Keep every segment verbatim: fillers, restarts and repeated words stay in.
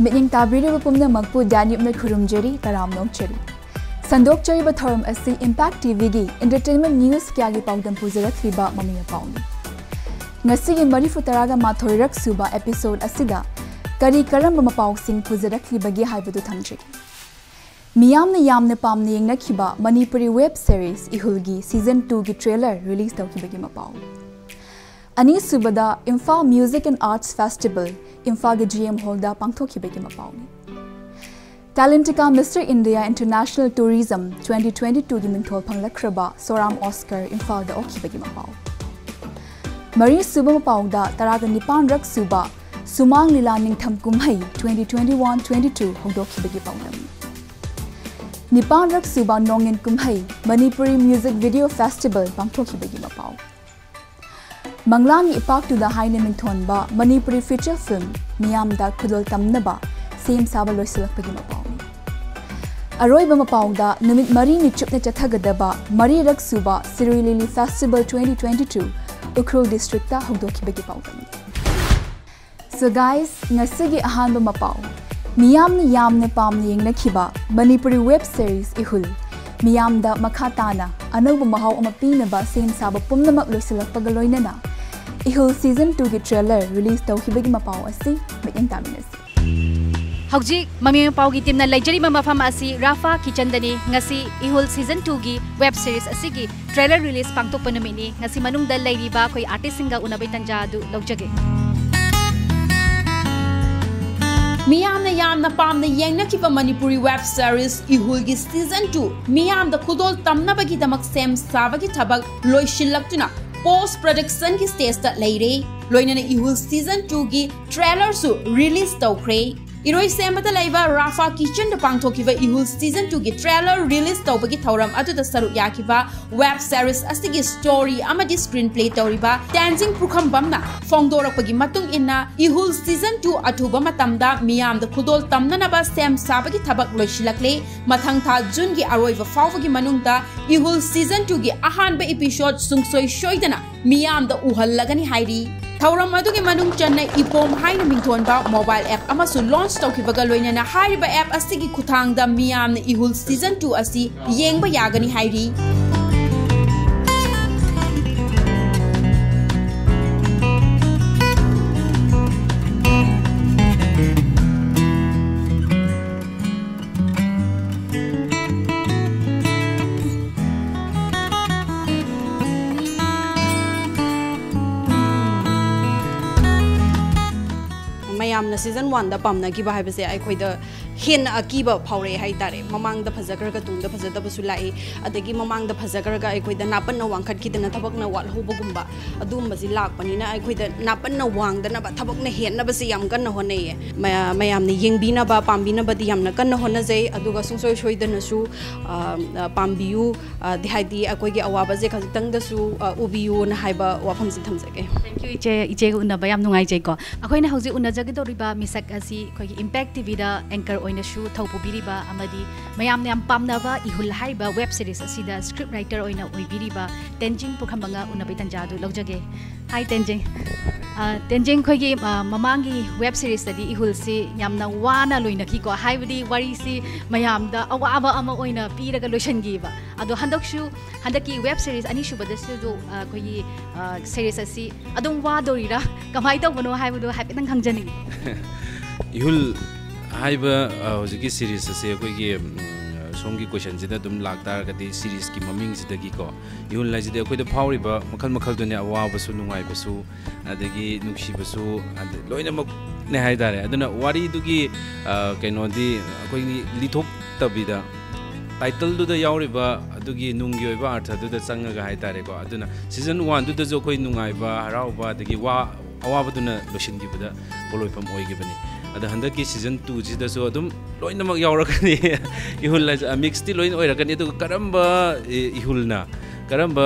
ꯃꯤꯠꯌꯦꯡ ꯇꯥꯕꯤꯔꯤꯕ ꯄꯨꯝꯅꯃꯛꯄꯨ ꯗꯥꯅ꯭ꯌꯨꯕꯅ ꯈꯨꯔꯨꯝꯖꯔꯤ, ꯇꯔꯥꯝꯅ ꯑꯣꯛꯆꯔꯤ꯫ ꯁꯟꯗꯣꯛꯆꯔꯤꯕ ꯊꯧꯔꯝ ꯑꯁꯤ Impact ꯇꯤꯚꯤꯒꯤ entertainment news ꯀꯌꯥꯒꯤ ꯄꯥꯎꯗꯝ ꯄꯨꯖꯔꯛꯂꯤꯕ ꯃꯃꯤ ꯃꯄꯥꯎꯅꯤ꯫ ꯉꯁꯤꯒꯤ ꯃꯔꯤꯐꯨ ꯇꯔꯥꯒ ꯃꯥꯊꯣꯏꯔꯛ ꯁꯨꯕ episode ꯑꯁꯤꯗ ꯀꯔꯤ ꯀꯔꯝꯕ ꯃꯄꯥꯎꯁꯤꯡ ꯄꯨꯖꯔꯛꯂꯤꯕꯒꯦ ꯍꯥꯏꯕꯗꯨ ꯊꯝꯖꯒꯦ꯫ ꯃꯤꯌꯥꯝꯅ ꯌꯥꯝꯅ ꯄꯥꯝꯅ ꯌꯦꯡꯅꯈꯤꯕ Manipuri web series ꯏꯍꯨꯜꯒꯤ season twoꯒꯤ trailer release ꯇꯧꯈꯤꯕꯒꯤ ꯃꯄꯥꯎ꯫ ꯑꯅꯤꯁꯨꯕꯗ Imphal Music and Arts Festival ꯏꯝꯐꯥꯜꯒꯤ ꯖꯤ ꯑꯦꯝ ꯍꯣꯜꯗ ꯄꯥꯡꯊꯣꯛꯈꯤꯕꯒꯤ ꯃꯄꯥꯎꯅꯤ꯫ Talentica Mister India International Tourism twenty twenty twoꯒꯤ ꯃꯤꯡꯊꯣꯜ ꯐꯪꯂꯛꯈ꯭ꯔꯕ ꯁꯣꯔꯥꯝ ꯑꯣꯁꯀꯔ ꯏꯝꯐꯥꯜꯗ ꯑꯣꯛꯈꯤꯕꯒꯤ ꯃꯄꯥꯎ꯫ ꯃꯔꯤꯁꯨꯕ ꯃꯄꯥꯎꯗ ꯇꯔꯥꯒ ꯅꯤꯄꯥꯟꯔꯛ ꯁꯨꯕ ꯁꯨꯃꯥꯡ ꯂꯤꯂꯥ ꯅꯤꯡꯊꯝ ꯀꯨꯝꯍꯩ twenty twenty one twenty two ꯍꯧꯗꯣꯛꯈꯤꯕꯒꯤ ꯄꯥꯎꯗꯝ꯫ ꯅꯤꯄꯥꯟꯔꯛ ꯁꯨꯕ ꯅꯣꯡꯉꯤꯟ ꯀꯨꯝꯍꯩ Manipuri Music Video Festival ꯄꯥꯡꯊꯣꯛꯈꯤꯕꯒꯤ ꯃꯄꯥꯎ꯫ ꯃꯪꯂꯥꯟꯒꯤ ꯏꯄꯥꯛꯇꯨꯗ ꯍꯥꯏꯅ ꯃꯤꯡꯊꯣꯟꯕ ꯃꯅꯤꯄꯨꯔꯤ feature film ꯃꯤꯌꯥꯝꯗ ꯈꯨꯗꯣꯜ ꯇꯝꯅꯕ ꯁꯦꯝ ꯁꯥꯕ ꯂꯣꯏꯁꯤꯜꯂꯛꯄꯒꯤ ꯃꯄꯥꯎꯅꯤ꯫ ꯑꯔꯣꯏꯕ ꯃꯄꯥꯎꯗ ꯅꯨꯃꯤꯠ ꯃꯔꯤꯅꯤ ꯆꯨꯞꯅ ꯆꯠꯊꯒꯗꯕ ꯃꯔꯤꯔꯛ ꯁꯨꯕ ꯁꯤꯔꯨꯏ ꯂꯤꯂꯤ Festival twenty twenty two Ukhrul districtꯇ ꯍꯧꯗꯣꯛꯈꯤꯕꯒꯤ ꯄꯥꯎꯗꯝꯅꯤ꯫ So guys, ꯉꯁꯤꯒꯤ ꯑꯍꯥꯟꯕ ꯃꯄꯥꯎ, ꯃꯤꯌꯥꯝꯅ ꯌꯥꯝꯅ ꯄꯥꯝꯅ ꯌꯦꯡꯅꯈꯤꯕ ꯃꯅꯤꯄꯨꯔꯤ web series ꯏꯍꯨꯜ ꯃꯤꯌꯥꯝꯗ ꯃꯈꯥ ꯇꯥꯅ ꯑꯅꯧꯕ ꯃꯍꯥꯎ ꯑꯃ ꯄꯤꯅꯕ ꯁꯦꯝ ꯁꯥꯕ ꯄꯨꯝꯅꯃꯛ ꯂꯣꯏꯁꯤꯜꯂꯛꯄꯒ ꯂꯣꯏꯅꯅ ꯏꯍꯨꯜ season twoꯒꯤ trailer release ꯇꯧꯈꯤꯕꯒꯤ ꯃꯄꯥꯎ ꯑꯁꯤ ꯃꯤꯠꯌꯦꯡ ꯇꯥꯃꯤꯟꯅꯁꯤ꯫ ꯍꯧꯖꯤꯛ ꯃꯃꯤ ꯃꯄꯥꯎꯒꯤ teamꯅ ꯂꯩꯖꯔꯤꯕ ꯃꯐꯝ ꯑꯁꯤ ꯔꯥꯐꯥ kitchenꯗꯅꯤ꯫ ꯉꯁꯤ ꯏꯍꯨꯜ season twoꯒꯤ web series ꯑꯁꯤꯒꯤ trailer release ꯄꯥꯡꯊꯣꯛꯄ ꯅꯨꯃꯤꯠꯅꯤ꯫ ꯉꯁꯤ ꯃꯅꯨꯡꯗ ꯂꯩꯔꯤꯕ ꯑꯩꯈꯣꯏ artistꯁꯤꯡꯒ ꯎꯅꯕꯒꯤ ꯇꯥꯟꯖꯥ ꯑꯗꯨ ꯂꯧꯖꯒꯦ꯫ ꯃꯤꯌꯥꯝꯅ ꯌꯥꯝꯅ ꯄꯥꯝꯅ ꯌꯦꯡꯅꯈꯤꯕ Manipuri web series ꯏꯍꯨꯜꯒꯤ season two ꯃꯤꯌꯥꯝꯗ ꯈꯨꯗꯣꯜ ꯇꯝꯅꯕꯒꯤꯗꯃꯛ ꯁꯦꯝ ꯁꯥꯕꯒꯤ ꯊꯕꯛ ꯂꯣꯏꯁꯤꯜꯂꯛꯇꯨꯅ post productionꯒꯤ stageꯇ ꯂꯩꯔꯦ꯫ ꯂꯣꯏꯅꯅ ꯏꯍꯨꯜ season twoꯒꯤ trailerꯁꯨ release ꯇꯧꯈ꯭ꯔꯦ꯫ ꯏꯔꯣꯏꯁꯦꯝꯕꯗ ꯂꯩꯕ ꯔꯥꯐꯥ kitchenꯗ ꯄꯥꯡꯊꯣꯛꯈꯤꯕ ꯏꯍꯨꯜ season twoꯒꯤ trailer release ꯇꯧꯕꯒꯤ ꯊꯧꯔꯝ ꯑꯗꯨꯗ ꯁꯔꯨꯛ ꯌꯥꯈꯤꯕ web series ꯑꯁꯤꯒꯤ story ꯑꯃꯗꯤ screenplay ꯇꯧꯔꯤꯕ ꯇꯦꯟꯖꯤꯡ ꯄꯨꯈ꯭ꯔꯝꯕꯝꯅ ꯐꯣꯡꯗꯣꯔꯛꯄꯒꯤ ꯃꯇꯨꯡ ꯏꯟꯅ ꯏꯍꯨꯜ season two ꯑꯊꯨꯕ ꯃꯇꯝꯗ ꯃꯤꯌꯥꯝꯗ ꯈꯨꯗꯣꯜ ꯇꯝꯅꯅꯕ ꯁꯦꯝ ꯁꯥꯕꯒꯤ ꯊꯕꯛ ꯂꯣꯏꯁꯤꯜꯂꯛꯂꯦ꯫ ꯃꯊꯪ ꯊꯥ Juneꯒꯤ ꯑꯔꯣꯏꯕ ꯐꯥꯎꯕꯒꯤ ꯃꯅꯨꯡꯗ ꯏꯍꯨꯜ season twoꯒꯤ ꯑꯍꯥꯟꯕ episode ꯁꯨꯡꯁꯣꯏ ꯁꯣꯏꯗꯅ ꯃꯤꯌꯥꯝꯗ ꯎꯍꯜꯂꯒꯅꯤ ꯍꯥꯏꯔꯤ꯫ ꯊꯧꯔꯝ ꯑꯗꯨꯒꯤ ꯃꯅꯨꯡ ꯆꯟꯅ ꯏꯄꯣꯝ ꯍꯥꯏꯅ ꯃꯤꯡꯊꯣꯟꯕ ꯃꯣꯕꯥꯏꯜ ꯑꯦꯞ ꯑꯃꯁꯨ ꯂꯣꯟꯆ ꯇꯧꯈꯤꯕꯒ ꯂꯣꯏꯅꯅ ꯍꯥꯏꯔꯤꯕ ꯑꯦꯞ ꯑꯁꯤꯒꯤ ꯈꯨꯠꯊꯥꯡꯗ ꯃꯤꯌꯥꯝꯅ ꯏꯍꯨꯜ ꯁꯤꯖꯟ ꯇꯨ ꯑꯁꯤ ꯌꯦꯡꯕ ꯌꯥꯒꯅꯤ ꯍꯥꯏꯔꯤ꯫ ꯃꯌꯥꯝꯅ ꯁꯤꯖꯟ ꯋꯥꯟꯗ ꯄꯥꯝꯅꯈꯤꯕ ꯍꯥꯏꯕꯁꯦ ꯑꯩꯈꯣꯏꯗ ꯍꯦꯟꯅ ꯑꯀꯤꯕ ꯐꯥꯎꯔꯛꯑꯦ ꯍꯥꯏꯇꯥꯔꯦ꯫ ꯃꯃꯥꯡꯗ ꯐꯖꯈ꯭ꯔꯒ ꯇꯨꯡꯗ ꯐꯖꯗꯕꯁꯨ ꯂꯥꯛꯏ, ꯑꯗꯒꯤ ꯃꯃꯥꯡꯗ ꯐꯖꯈ꯭ꯔꯒ ꯑꯩꯈꯣꯏꯗ ꯅꯥꯄꯟꯅ ꯋꯥꯡꯈꯠꯈꯤꯗꯅ ꯊꯕꯛꯅ ꯋꯥꯠꯍꯧꯕꯒꯨꯝꯕ, ꯑꯗꯨꯒꯨꯝꯕꯁꯤ ꯂꯥꯛꯄꯅꯤꯅ ꯑꯩꯈꯣꯏꯗ ꯅꯥꯄꯟꯅ ꯋꯥꯡꯗꯅꯕ ꯊꯕꯛꯅ ꯍꯦꯟꯅꯕꯁꯤ ꯌꯥꯝ ꯀꯟꯅ ꯍꯣꯠꯅꯩꯌꯦ꯫ ꯃꯌꯥꯝꯅ ꯌꯦꯡꯕꯤꯅꯕ, ꯄꯥꯝꯕꯤꯅꯕꯗꯤ ꯌꯥꯝꯅ ꯀꯟꯅ ꯍꯣꯠꯅꯖꯩ꯫ ꯑꯗꯨꯒ ꯁꯨꯡꯁꯣꯏ ꯁꯣꯏꯗꯅꯁꯨ ꯄꯥꯝꯕꯤꯌꯨ꯫ ꯍꯥꯏꯗꯤ ꯑꯩꯈꯣꯏꯒꯤ ꯑꯋꯥꯕꯁꯦ ꯈꯖꯤꯛꯇꯪꯗꯁꯨ ꯎꯕꯤꯌꯨꯅ ꯍꯥꯏꯕ ꯋꯥꯐꯝꯁꯤ ꯊꯝꯖꯒꯦ꯫ Thank you, ꯏꯆꯦ꯫ ꯏꯆꯦꯒ ꯎꯅꯕ ꯌꯥꯝ ꯅꯨꯡꯉꯥꯏꯖꯩꯀꯣ꯫ ꯑꯩꯈꯣꯏꯅ ꯍꯧꯖꯤꯛ ꯎꯅꯖꯒꯗꯧꯔꯤꯕ ꯃꯤꯁꯛ ꯑꯁꯤ ꯑꯩꯈꯣꯏꯒꯤ ꯏꯝꯄꯦꯛ ꯇꯤꯚꯤꯗ ꯑꯦꯡꯀꯔ ꯑꯣꯏꯅꯁꯨ ꯊꯧ ꯄꯨꯕꯤꯔꯤꯕ ꯑꯃꯗꯤ ꯃꯌꯥꯝꯅ ꯌꯥꯝ ꯄꯥꯝꯅꯕ ꯏꯍꯨꯜ ꯍꯥꯏꯔꯤꯕ ꯋꯦꯕ ꯁꯤꯔꯤꯁ ꯑꯁꯤꯗ ꯁ꯭ꯀ꯭ꯔꯤꯞ ꯔꯥꯏꯇꯔ ꯑꯣꯏꯅ ꯑꯣꯏꯕꯤꯔꯤꯕ ꯇꯦꯟꯖꯤꯡ ꯄꯨꯈ꯭ꯔꯝꯕꯉ ꯎꯅꯕꯒꯤ ꯇꯥꯟꯖꯥ ꯑꯗꯨ ꯂꯧꯖꯒꯦ꯫ ꯍꯥꯏ ꯇꯦꯟꯖꯤꯡ꯫ ꯇꯦꯟꯖꯤꯡ, ꯑꯩꯈꯣꯏꯒꯤ ꯃꯃꯥꯡꯒꯤ ꯋꯦꯕ ꯁꯤꯔꯤꯁꯇꯗꯤ ꯏꯍꯨꯜꯁꯤ ꯌꯥꯝꯅ ꯋꯥꯅ ꯂꯣꯏꯅꯈꯤꯀꯣ, ꯍꯥꯏꯕꯗꯤ ꯋꯥꯔꯤꯁꯤ ꯃꯌꯥꯝꯗ ꯑꯋꯥꯕ ꯑꯃ ꯑꯣꯏꯅ ꯄꯤꯔꯒ ꯂꯣꯏꯁꯤꯟꯈꯤꯕ꯫ ꯑꯗꯣ ꯍꯟꯗꯛꯁꯨ, ꯍꯟꯗꯛꯀꯤ ꯋꯦꯕ ꯁꯤꯔꯤꯁ ꯑꯅꯤꯁꯨꯕꯗꯁꯨ ꯑꯩꯈꯣꯏꯒꯤ ꯁꯤꯔꯤꯁ ꯑꯁꯤ ꯑꯗꯨꯝ ꯋꯥꯗꯣꯔꯤꯔꯥ, ꯀꯃꯥꯏꯅ ꯇꯧꯕꯅꯣ ꯍꯥꯏꯕꯗꯣ ꯍꯥꯏꯐꯦꯠꯇꯪ ꯈꯪꯖꯅꯤꯡꯉꯤ꯫ ꯏꯍꯨꯜ ꯍꯥꯏꯕ ꯍꯧꯖꯤꯛꯀꯤ ꯁꯤꯔꯤꯁ ꯑꯁꯦ ꯑꯩꯈꯣꯏꯒꯤ ꯁꯣꯝꯒꯤ ꯀꯣꯏꯁꯟꯁꯤꯗ ꯑꯗꯨꯝ ꯂꯥꯛꯇꯥꯔꯒꯗꯤ, ꯁꯤꯔꯤꯁꯀꯤ ꯃꯃꯤꯡꯁꯤꯗꯒꯤꯀꯣ, ꯏꯍꯨꯜ ꯍꯥꯏꯁꯤꯗꯤ ꯑꯩꯈꯣꯏꯗ ꯐꯥꯎꯔꯤꯕ ꯃꯈꯜ ꯃꯈꯜꯗꯨꯅꯦ, ꯑꯋꯥꯕꯁꯨ, ꯅꯨꯡꯉꯥꯏꯕꯁꯨ, ꯑꯗꯒꯤ ꯅꯨꯡꯁꯤꯕꯁꯨ, ꯂꯣꯏꯅꯃꯛꯅꯦ ꯍꯥꯏꯇꯥꯔꯦ꯫ ꯑꯗꯨꯅ ꯋꯥꯔꯤꯗꯨꯒꯤ ꯀꯩꯅꯣꯗꯤ ꯑꯩꯈꯣꯏꯒꯤ ꯂꯤꯊꯣꯛꯇꯕꯤꯗ, ꯇꯥꯏꯇꯜꯗꯨꯗ ꯌꯥꯎꯔꯤꯕ ꯑꯗꯨꯒꯤ ꯅꯨꯡꯒꯤ ꯑꯣꯏꯕ ꯑꯥꯔꯊꯗꯨꯗ ꯆꯪꯉꯒ ꯍꯥꯏꯇꯥꯔꯦꯀꯣ꯫ ꯑꯗꯨꯅ ꯁꯤꯖꯟ ꯋꯥꯟꯗꯨꯗꯁꯨ ꯑꯩꯈꯣꯏ ꯅꯨꯡꯉꯥꯏꯕ, ꯍꯔꯥꯎꯕ, ꯑꯗꯒꯤ ꯋꯥ ꯑꯋꯥꯕꯗꯨꯅ ꯂꯣꯏꯁꯤꯟꯈꯤꯕꯗ ꯄꯣꯠꯂꯣꯏꯐꯝ ꯑꯣꯏꯈꯤꯕꯅꯤ꯫ ꯑꯗꯣ ꯍꯟꯗꯛꯀꯤ ꯁꯤꯖꯟ ꯇꯨꯁꯤꯗꯁꯨ ꯑꯗꯨꯝ ꯂꯣꯏꯅꯃꯛ ꯌꯥꯎꯔꯛꯀꯅꯤ꯫ ꯏꯍꯨꯜ ꯍꯥꯏꯁꯦ ꯃꯤꯛꯁꯇꯤ ꯂꯣꯏꯅ ꯑꯣꯏꯔꯛꯀꯅꯤ, ꯑꯗꯨꯒ ꯀꯔꯝꯕ ꯏꯍꯨꯜꯅ, ꯀꯔꯝꯕ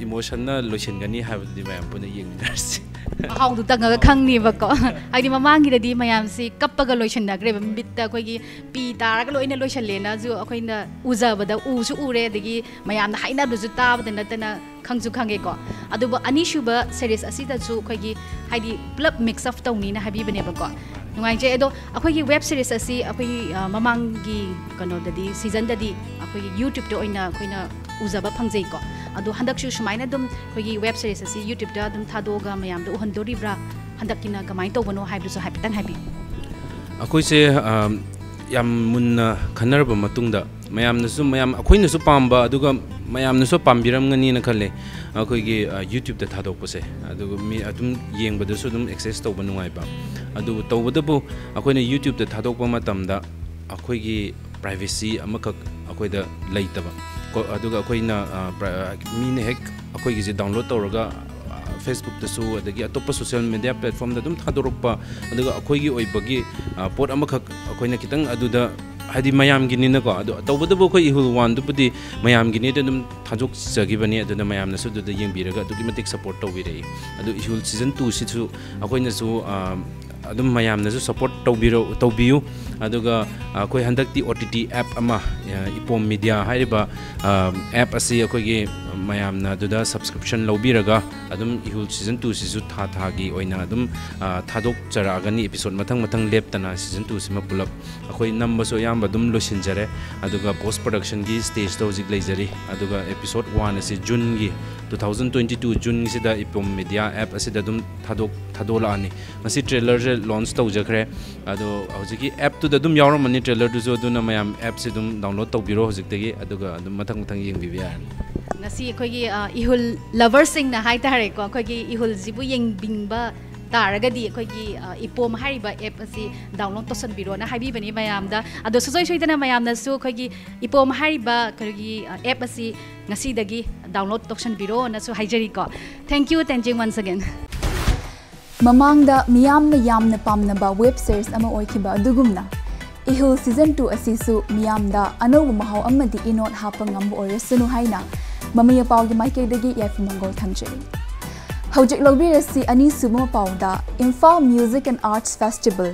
ꯏꯃꯣꯁꯟꯅ ꯂꯣꯏꯁꯤꯟꯒꯅꯤ ꯍꯥꯏꯕꯗꯨꯗꯤ ꯃꯌꯥꯝ ꯄꯨꯟꯅ ꯌꯦꯡꯃꯤꯟꯅꯔꯁꯤ꯫ ꯃꯍꯥꯎꯗꯨ ꯇꯪꯉꯒ ꯈꯪꯅꯦꯕꯀꯣ꯫ ꯍꯥꯏꯗꯤ ꯃꯃꯥꯡꯒꯤꯗꯗꯤ ꯃꯌꯥꯝꯁꯤ ꯀꯞꯄꯒ ꯂꯣꯏꯁꯤꯟꯅꯈ꯭ꯔꯦꯕ, ꯃꯤꯠꯇ ꯑꯩꯈꯣꯏꯒꯤ ꯄꯤ ꯇꯥꯔꯒ ꯂꯣꯏꯅ ꯂꯣꯏꯁꯤꯜꯂꯦꯅꯁꯨ ꯑꯩꯈꯣꯏꯅ ꯎꯖꯕꯗ ꯎꯁꯨ ꯎꯔꯦ, ꯑꯗꯒꯤ ꯃꯌꯥꯝꯅ ꯍꯥꯏꯅꯕꯗꯨꯁꯨ ꯇꯥꯕꯗ ꯅꯠꯇꯅ ꯈꯪꯁꯨ ꯈꯪꯉꯦꯀꯣ꯫ ꯑꯗꯨꯕꯨ ꯑꯅꯤꯁꯨꯕ ꯁꯦꯔꯤꯁ ꯑꯁꯤꯗꯁꯨ ꯑꯩꯈꯣꯏꯒꯤ ꯍꯥꯏꯗꯤ ꯄꯨꯂꯞ ꯃꯤꯛꯁ ꯑꯞ ꯇꯧꯅꯤꯅ ꯍꯥꯏꯕꯤꯕꯅꯦꯕꯀꯣ꯫ ꯅꯨꯡꯉꯥꯏꯖꯩ꯫ ꯑꯗꯣ ꯑꯩꯈꯣꯏꯒꯤ ꯋꯦꯕ ꯁꯦꯔꯤꯁ ꯑꯁꯤ ꯑꯩꯈꯣꯏꯒꯤ ꯑ, ꯃꯃꯥꯡꯒꯤ ꯀꯩꯅꯣꯗꯗꯤ, ꯁꯤꯖꯟꯗꯗꯤ ꯑꯩꯈꯣꯏꯒꯤ ꯌꯨꯇ꯭ꯌꯨꯕꯇ ꯑꯣꯏꯅ ꯑꯩꯈꯣꯏꯅ ꯎꯖꯕ ꯐꯪꯖꯩꯀꯣ꯫ ꯑꯗꯣ ꯍꯟꯗꯛꯁꯨ ꯁꯨꯃꯥꯏꯅ ꯑꯗꯨꯝ ꯑꯩꯈꯣꯏꯒꯤ ꯋꯦꯕ ꯁꯦꯔꯤꯁ ꯑꯁꯤ ꯌꯨꯇ꯭ꯌꯨꯕꯇ ꯑꯗꯨꯝ ꯊꯥꯗꯣꯛꯑꯒ ꯃꯌꯥꯝꯗ ꯎꯍꯟꯗꯣꯔꯤꯕ꯭ꯔꯥ, ꯍꯟꯗꯛꯀꯤꯅ ꯀꯃꯥꯏꯅ ꯇꯧꯕꯅꯣ ꯍꯥꯏꯕꯗꯨꯁꯨ ꯍꯥꯏꯐꯦꯠꯇꯪ ꯍꯥꯏꯕꯤꯌꯨ꯫ ꯑꯩꯈꯣꯏꯁꯦ ꯑ, ꯌꯥꯝ ꯃꯨꯟꯅ ꯈꯟꯅꯔꯕ ꯃꯇꯨꯡꯗ, ꯃꯌꯥꯝꯅꯁꯨ, ꯃꯌꯥꯝ ꯑꯩꯈꯣꯏꯅꯁꯨ ꯄꯥꯝꯕ, ꯑꯗꯨꯒ ꯃꯌꯥꯝꯅꯁꯨ ꯄꯥꯝꯕꯤꯔꯝꯒꯅꯤꯅ ꯈꯜꯂꯦ, ꯑꯩꯈꯣꯏꯒꯤ ꯑ, ꯌꯨꯇ꯭ꯌꯨꯕꯇ ꯊꯥꯗꯣꯛꯄꯁꯦ꯫ ꯑꯗꯨꯒ ꯃꯤ ꯑꯗꯨꯝ ꯌꯦꯡꯕꯗꯁꯨ ꯑꯗꯨꯝ ꯑꯦꯛꯁꯦꯁ ꯇꯧꯕ ꯅꯨꯡꯉꯥꯏꯕ꯫ ꯑꯗꯨꯕꯨ ꯇꯧꯕꯇꯕꯨ ꯑꯩꯈꯣꯏꯅ ꯌꯨꯇ꯭ꯌꯨꯕꯇ ꯊꯥꯗꯣꯛꯄ ꯃꯇꯝꯗ ꯑꯩꯈꯣꯏꯒꯤ ꯄ꯭ꯔꯥꯏꯚꯦꯁꯤ ꯑꯃꯈꯛ ꯑꯩꯈꯣꯏꯗ ꯂꯩꯇꯕ꯫ ꯀꯣ-, ꯑꯗꯨꯒ ꯑꯩꯈꯣꯏꯅ ꯑ, ꯄ꯭ꯔ-, ꯃꯤꯅ ꯍꯦꯛ ꯑꯩꯈꯣꯏꯒꯤꯁꯦ ꯗꯥꯎꯟꯂꯣꯗ ꯇꯧꯔꯒ ꯑ, ꯐꯦꯁꯕꯨꯛꯇꯁꯨ ꯑꯗꯒꯤ ꯑꯇꯣꯞꯄ ꯁꯣꯁꯤꯌꯦꯜ ꯃꯦꯗꯤꯌꯥ ꯄ꯭ꯂꯦꯠꯐꯣꯝꯗ ꯑꯗꯨꯝ ꯊꯥꯗꯣꯔꯛꯄ, ꯑꯗꯨꯒ ꯑꯩꯈꯣꯏꯒꯤ ꯑꯣꯏꯕꯒꯤ ꯑ, ꯄꯣꯠ ꯑꯃꯈꯛ ꯑꯩꯈꯣꯏꯅ ꯈꯤꯇꯪ ꯑꯗꯨꯗ, ꯍꯥꯏꯗꯤ ꯃꯌꯥꯝꯒꯤꯅꯤꯅꯀꯣ꯫ ꯑꯗꯣ ꯇꯧꯕꯇꯕꯨ ꯑꯩꯈꯣꯏ ꯏꯍꯨꯜ ꯋꯥꯟꯗꯨꯕꯨꯗꯤ ꯃꯌꯥꯝꯒꯤꯅꯦꯗꯤ ꯑꯗꯨꯝ ꯊꯥꯗꯣꯛꯆꯈꯤꯕꯅꯤ꯫ ꯑꯗꯨꯅ ꯃꯌꯥꯝꯅꯁꯨ ꯑꯗꯨꯗ ꯌꯦꯡꯕꯤꯔꯒ ꯑꯗꯨꯛꯀꯤ ꯃꯇꯤꯛ ꯁꯞꯄꯣꯔꯠ ꯇꯧꯕꯤꯔꯛꯏ꯫ ꯑꯗꯨ ꯏꯍꯨꯜ ꯁꯤꯖꯟ ꯇꯨꯁꯤꯁꯨ ꯑꯩꯈꯣꯏꯅꯁꯨ ꯑ, ꯑꯗꯨꯝ ꯃꯌꯥꯝꯅꯁꯨ ꯁꯞꯄꯣꯔꯠ ꯇꯧꯕꯤꯔꯣ, ꯇꯧꯕꯤꯌꯨ꯫ ꯑꯗꯨꯒ ꯑꯩꯈꯣꯏ ꯍꯟꯗꯛꯇꯤ ꯑꯣ ꯇꯤ ꯇꯤ ꯑꯦꯞ ꯑꯃ, ꯑ, ꯏꯄꯣꯝ ꯃꯤꯗꯤꯌꯥ ꯍꯥꯏꯔꯤꯕ ꯑ, ꯑꯦꯞ ꯑꯁꯤ ꯑꯩꯈꯣꯏꯒꯤ ꯃꯌꯥꯝꯅ ꯑꯗꯨꯗ ꯁꯕꯁꯀ꯭ꯔꯤꯞꯁꯟ ꯂꯧꯕꯤꯔꯒ ꯑꯗꯨꯝ ꯏꯍꯨꯜ ꯁꯤꯖꯟ ꯇꯨꯁꯤꯁꯨ ꯊꯥ ꯊꯥꯒꯤ ꯑꯣꯏꯅ ꯑꯗꯨꯝ ꯑ, ꯊꯥꯗꯣꯛꯆꯔꯛꯑꯒꯅꯤ꯫ ꯑꯦꯄꯤꯁꯣꯠ ꯃꯊꯪ ꯃꯊꯪ ꯂꯦꯞꯇꯅ ꯁꯤꯖꯟ ꯇꯨꯁꯤꯃ ꯄꯨꯂꯞ ꯑꯩꯈꯣꯏ ꯅꯝꯕꯁꯨ ꯑꯌꯥꯝꯕ ꯑꯗꯨꯝ ꯂꯣꯏꯁꯤꯟꯖꯔꯦ꯫ ꯑꯗꯨꯒ ꯄꯣꯁ ꯄ꯭ꯔꯗꯛꯁꯟꯒꯤ ꯁ꯭ꯇꯦꯖꯇ ꯍꯧꯖꯤꯛ ꯂꯩꯖꯔꯤ꯫ ꯑꯗꯨꯒ ꯑꯦꯄꯤꯁꯣꯠ ꯋꯥꯟ ꯑꯁꯤ ꯖꯨꯟꯒꯤ, ꯇꯨ ꯊꯥꯎꯖꯟ ꯇ꯭ꯋꯦꯟꯇꯤ ꯇꯨ ꯖꯨꯟꯁꯤꯗ ꯏꯄꯣꯝ ꯃꯤꯗꯤꯌꯥ ꯑꯦꯞ ꯑꯁꯤꯗ ꯑꯗꯨꯝ ꯊꯥꯗꯣꯛ-, ꯊꯥꯗꯣꯛꯂꯛꯑꯅꯤ꯫ ꯉꯁꯤ ꯇ꯭ꯔꯦꯂꯔꯁꯦ ꯂꯣꯟꯆ ꯇꯧꯖꯈ꯭ꯔꯦ꯫ ꯑꯗꯣ ꯍꯧꯖꯤꯛꯀꯤ ꯑꯦꯞꯇꯨꯗ ꯑꯗꯨꯝ ꯌꯥꯎꯔꯝꯃꯅꯤ ꯇ꯭ꯔꯦꯂꯔꯗꯨꯁꯨ, ꯑꯗꯨꯅ ꯃꯌꯥꯝ ꯑꯦꯞꯁꯤ ꯑꯗꯨꯝ ꯗꯥꯎꯟꯂꯣꯗ ꯇꯧꯕꯤꯔꯣ ꯍꯧꯖꯤꯛꯇꯒꯤ, ꯑꯗꯨꯒ ꯑꯗꯨꯝ ꯃꯊꯪ ꯃꯊꯪ ꯌꯦꯡꯕꯤꯕ ꯌꯥꯔꯅꯤ꯫ ꯉꯁꯤ ꯑꯩꯈꯣꯏꯒꯤ, ꯑ, ꯏꯍꯨꯜ ꯂꯚꯔꯁꯤꯡꯅ ꯍꯥꯏꯇꯥꯔꯦꯀꯣ, ꯑꯩꯈꯣꯏꯒꯤ ꯏꯍꯨꯜꯁꯤꯕꯨ ꯌꯦꯡꯅꯤꯡꯕ ꯇꯥꯔꯒꯗꯤ ꯑꯩꯈꯣꯏꯒꯤ, ꯑ, ꯏꯄꯣꯝ ꯍꯥꯏꯔꯤꯕ ꯑꯦꯞ ꯑꯁꯤ ꯗꯥꯎꯟꯂꯣꯗ ꯇꯧꯁꯟꯕꯤꯔꯣꯅ ꯍꯥꯏꯕꯤꯕꯅꯤ ꯃꯌꯥꯝꯗ꯫ ꯑꯗꯣ ꯁꯨꯡꯁꯣꯏ ꯁꯣꯏꯗꯅ ꯃꯌꯥꯝꯅꯁꯨ ꯑꯩꯈꯣꯏꯒꯤ ꯏꯄꯣꯝ ꯍꯥꯏꯔꯤꯕ ꯑꯩꯈꯣꯏꯒꯤ, ꯑ, ꯑꯦꯞ ꯑꯁꯤ ꯉꯁꯤꯗꯒꯤ download ꯇꯧꯁꯟꯕꯤꯔꯣꯅꯁꯨ ꯍꯥꯏꯖꯔꯤꯀꯣ꯫ Thank you, Tenzing, once again. ꯃꯃꯥꯡꯗ ꯃꯤꯌꯥꯝꯅ ꯌꯥꯝꯅ ꯄꯥꯝꯅꯕ ꯋꯦꯕ ꯁꯦꯔꯤꯁ ꯑꯃ ꯑꯣꯏꯈꯤꯕ ꯑꯗꯨꯒꯨꯝꯅ, ꯏꯍꯨꯜ ꯁꯤꯖꯟ ꯇꯨ ꯑꯁꯤꯁꯨ ꯃꯤꯌꯥꯝꯗ ꯑꯅꯧꯕ ꯃꯍꯥꯎ ꯑꯃꯗꯤ ꯏꯅꯣꯠ ꯍꯥꯞꯄ ꯉꯝꯕ ꯑꯣꯏꯔꯁꯅꯨ ꯍꯥꯏꯅ ꯃꯃꯤ ꯑꯄꯥꯎꯒꯤ ꯃꯥꯏꯀꯩꯗꯒꯤ ꯌꯥꯏꯐ ꯃꯪꯒꯣꯜ ꯊꯝꯖꯔꯤ꯫ ꯍꯧꯖꯤꯛ ꯂꯧꯕꯤꯔꯁꯤ ꯑꯅꯤꯁꯨꯕ ꯃꯄꯥꯎꯗ꯫ Imphal Music and Arts Festival,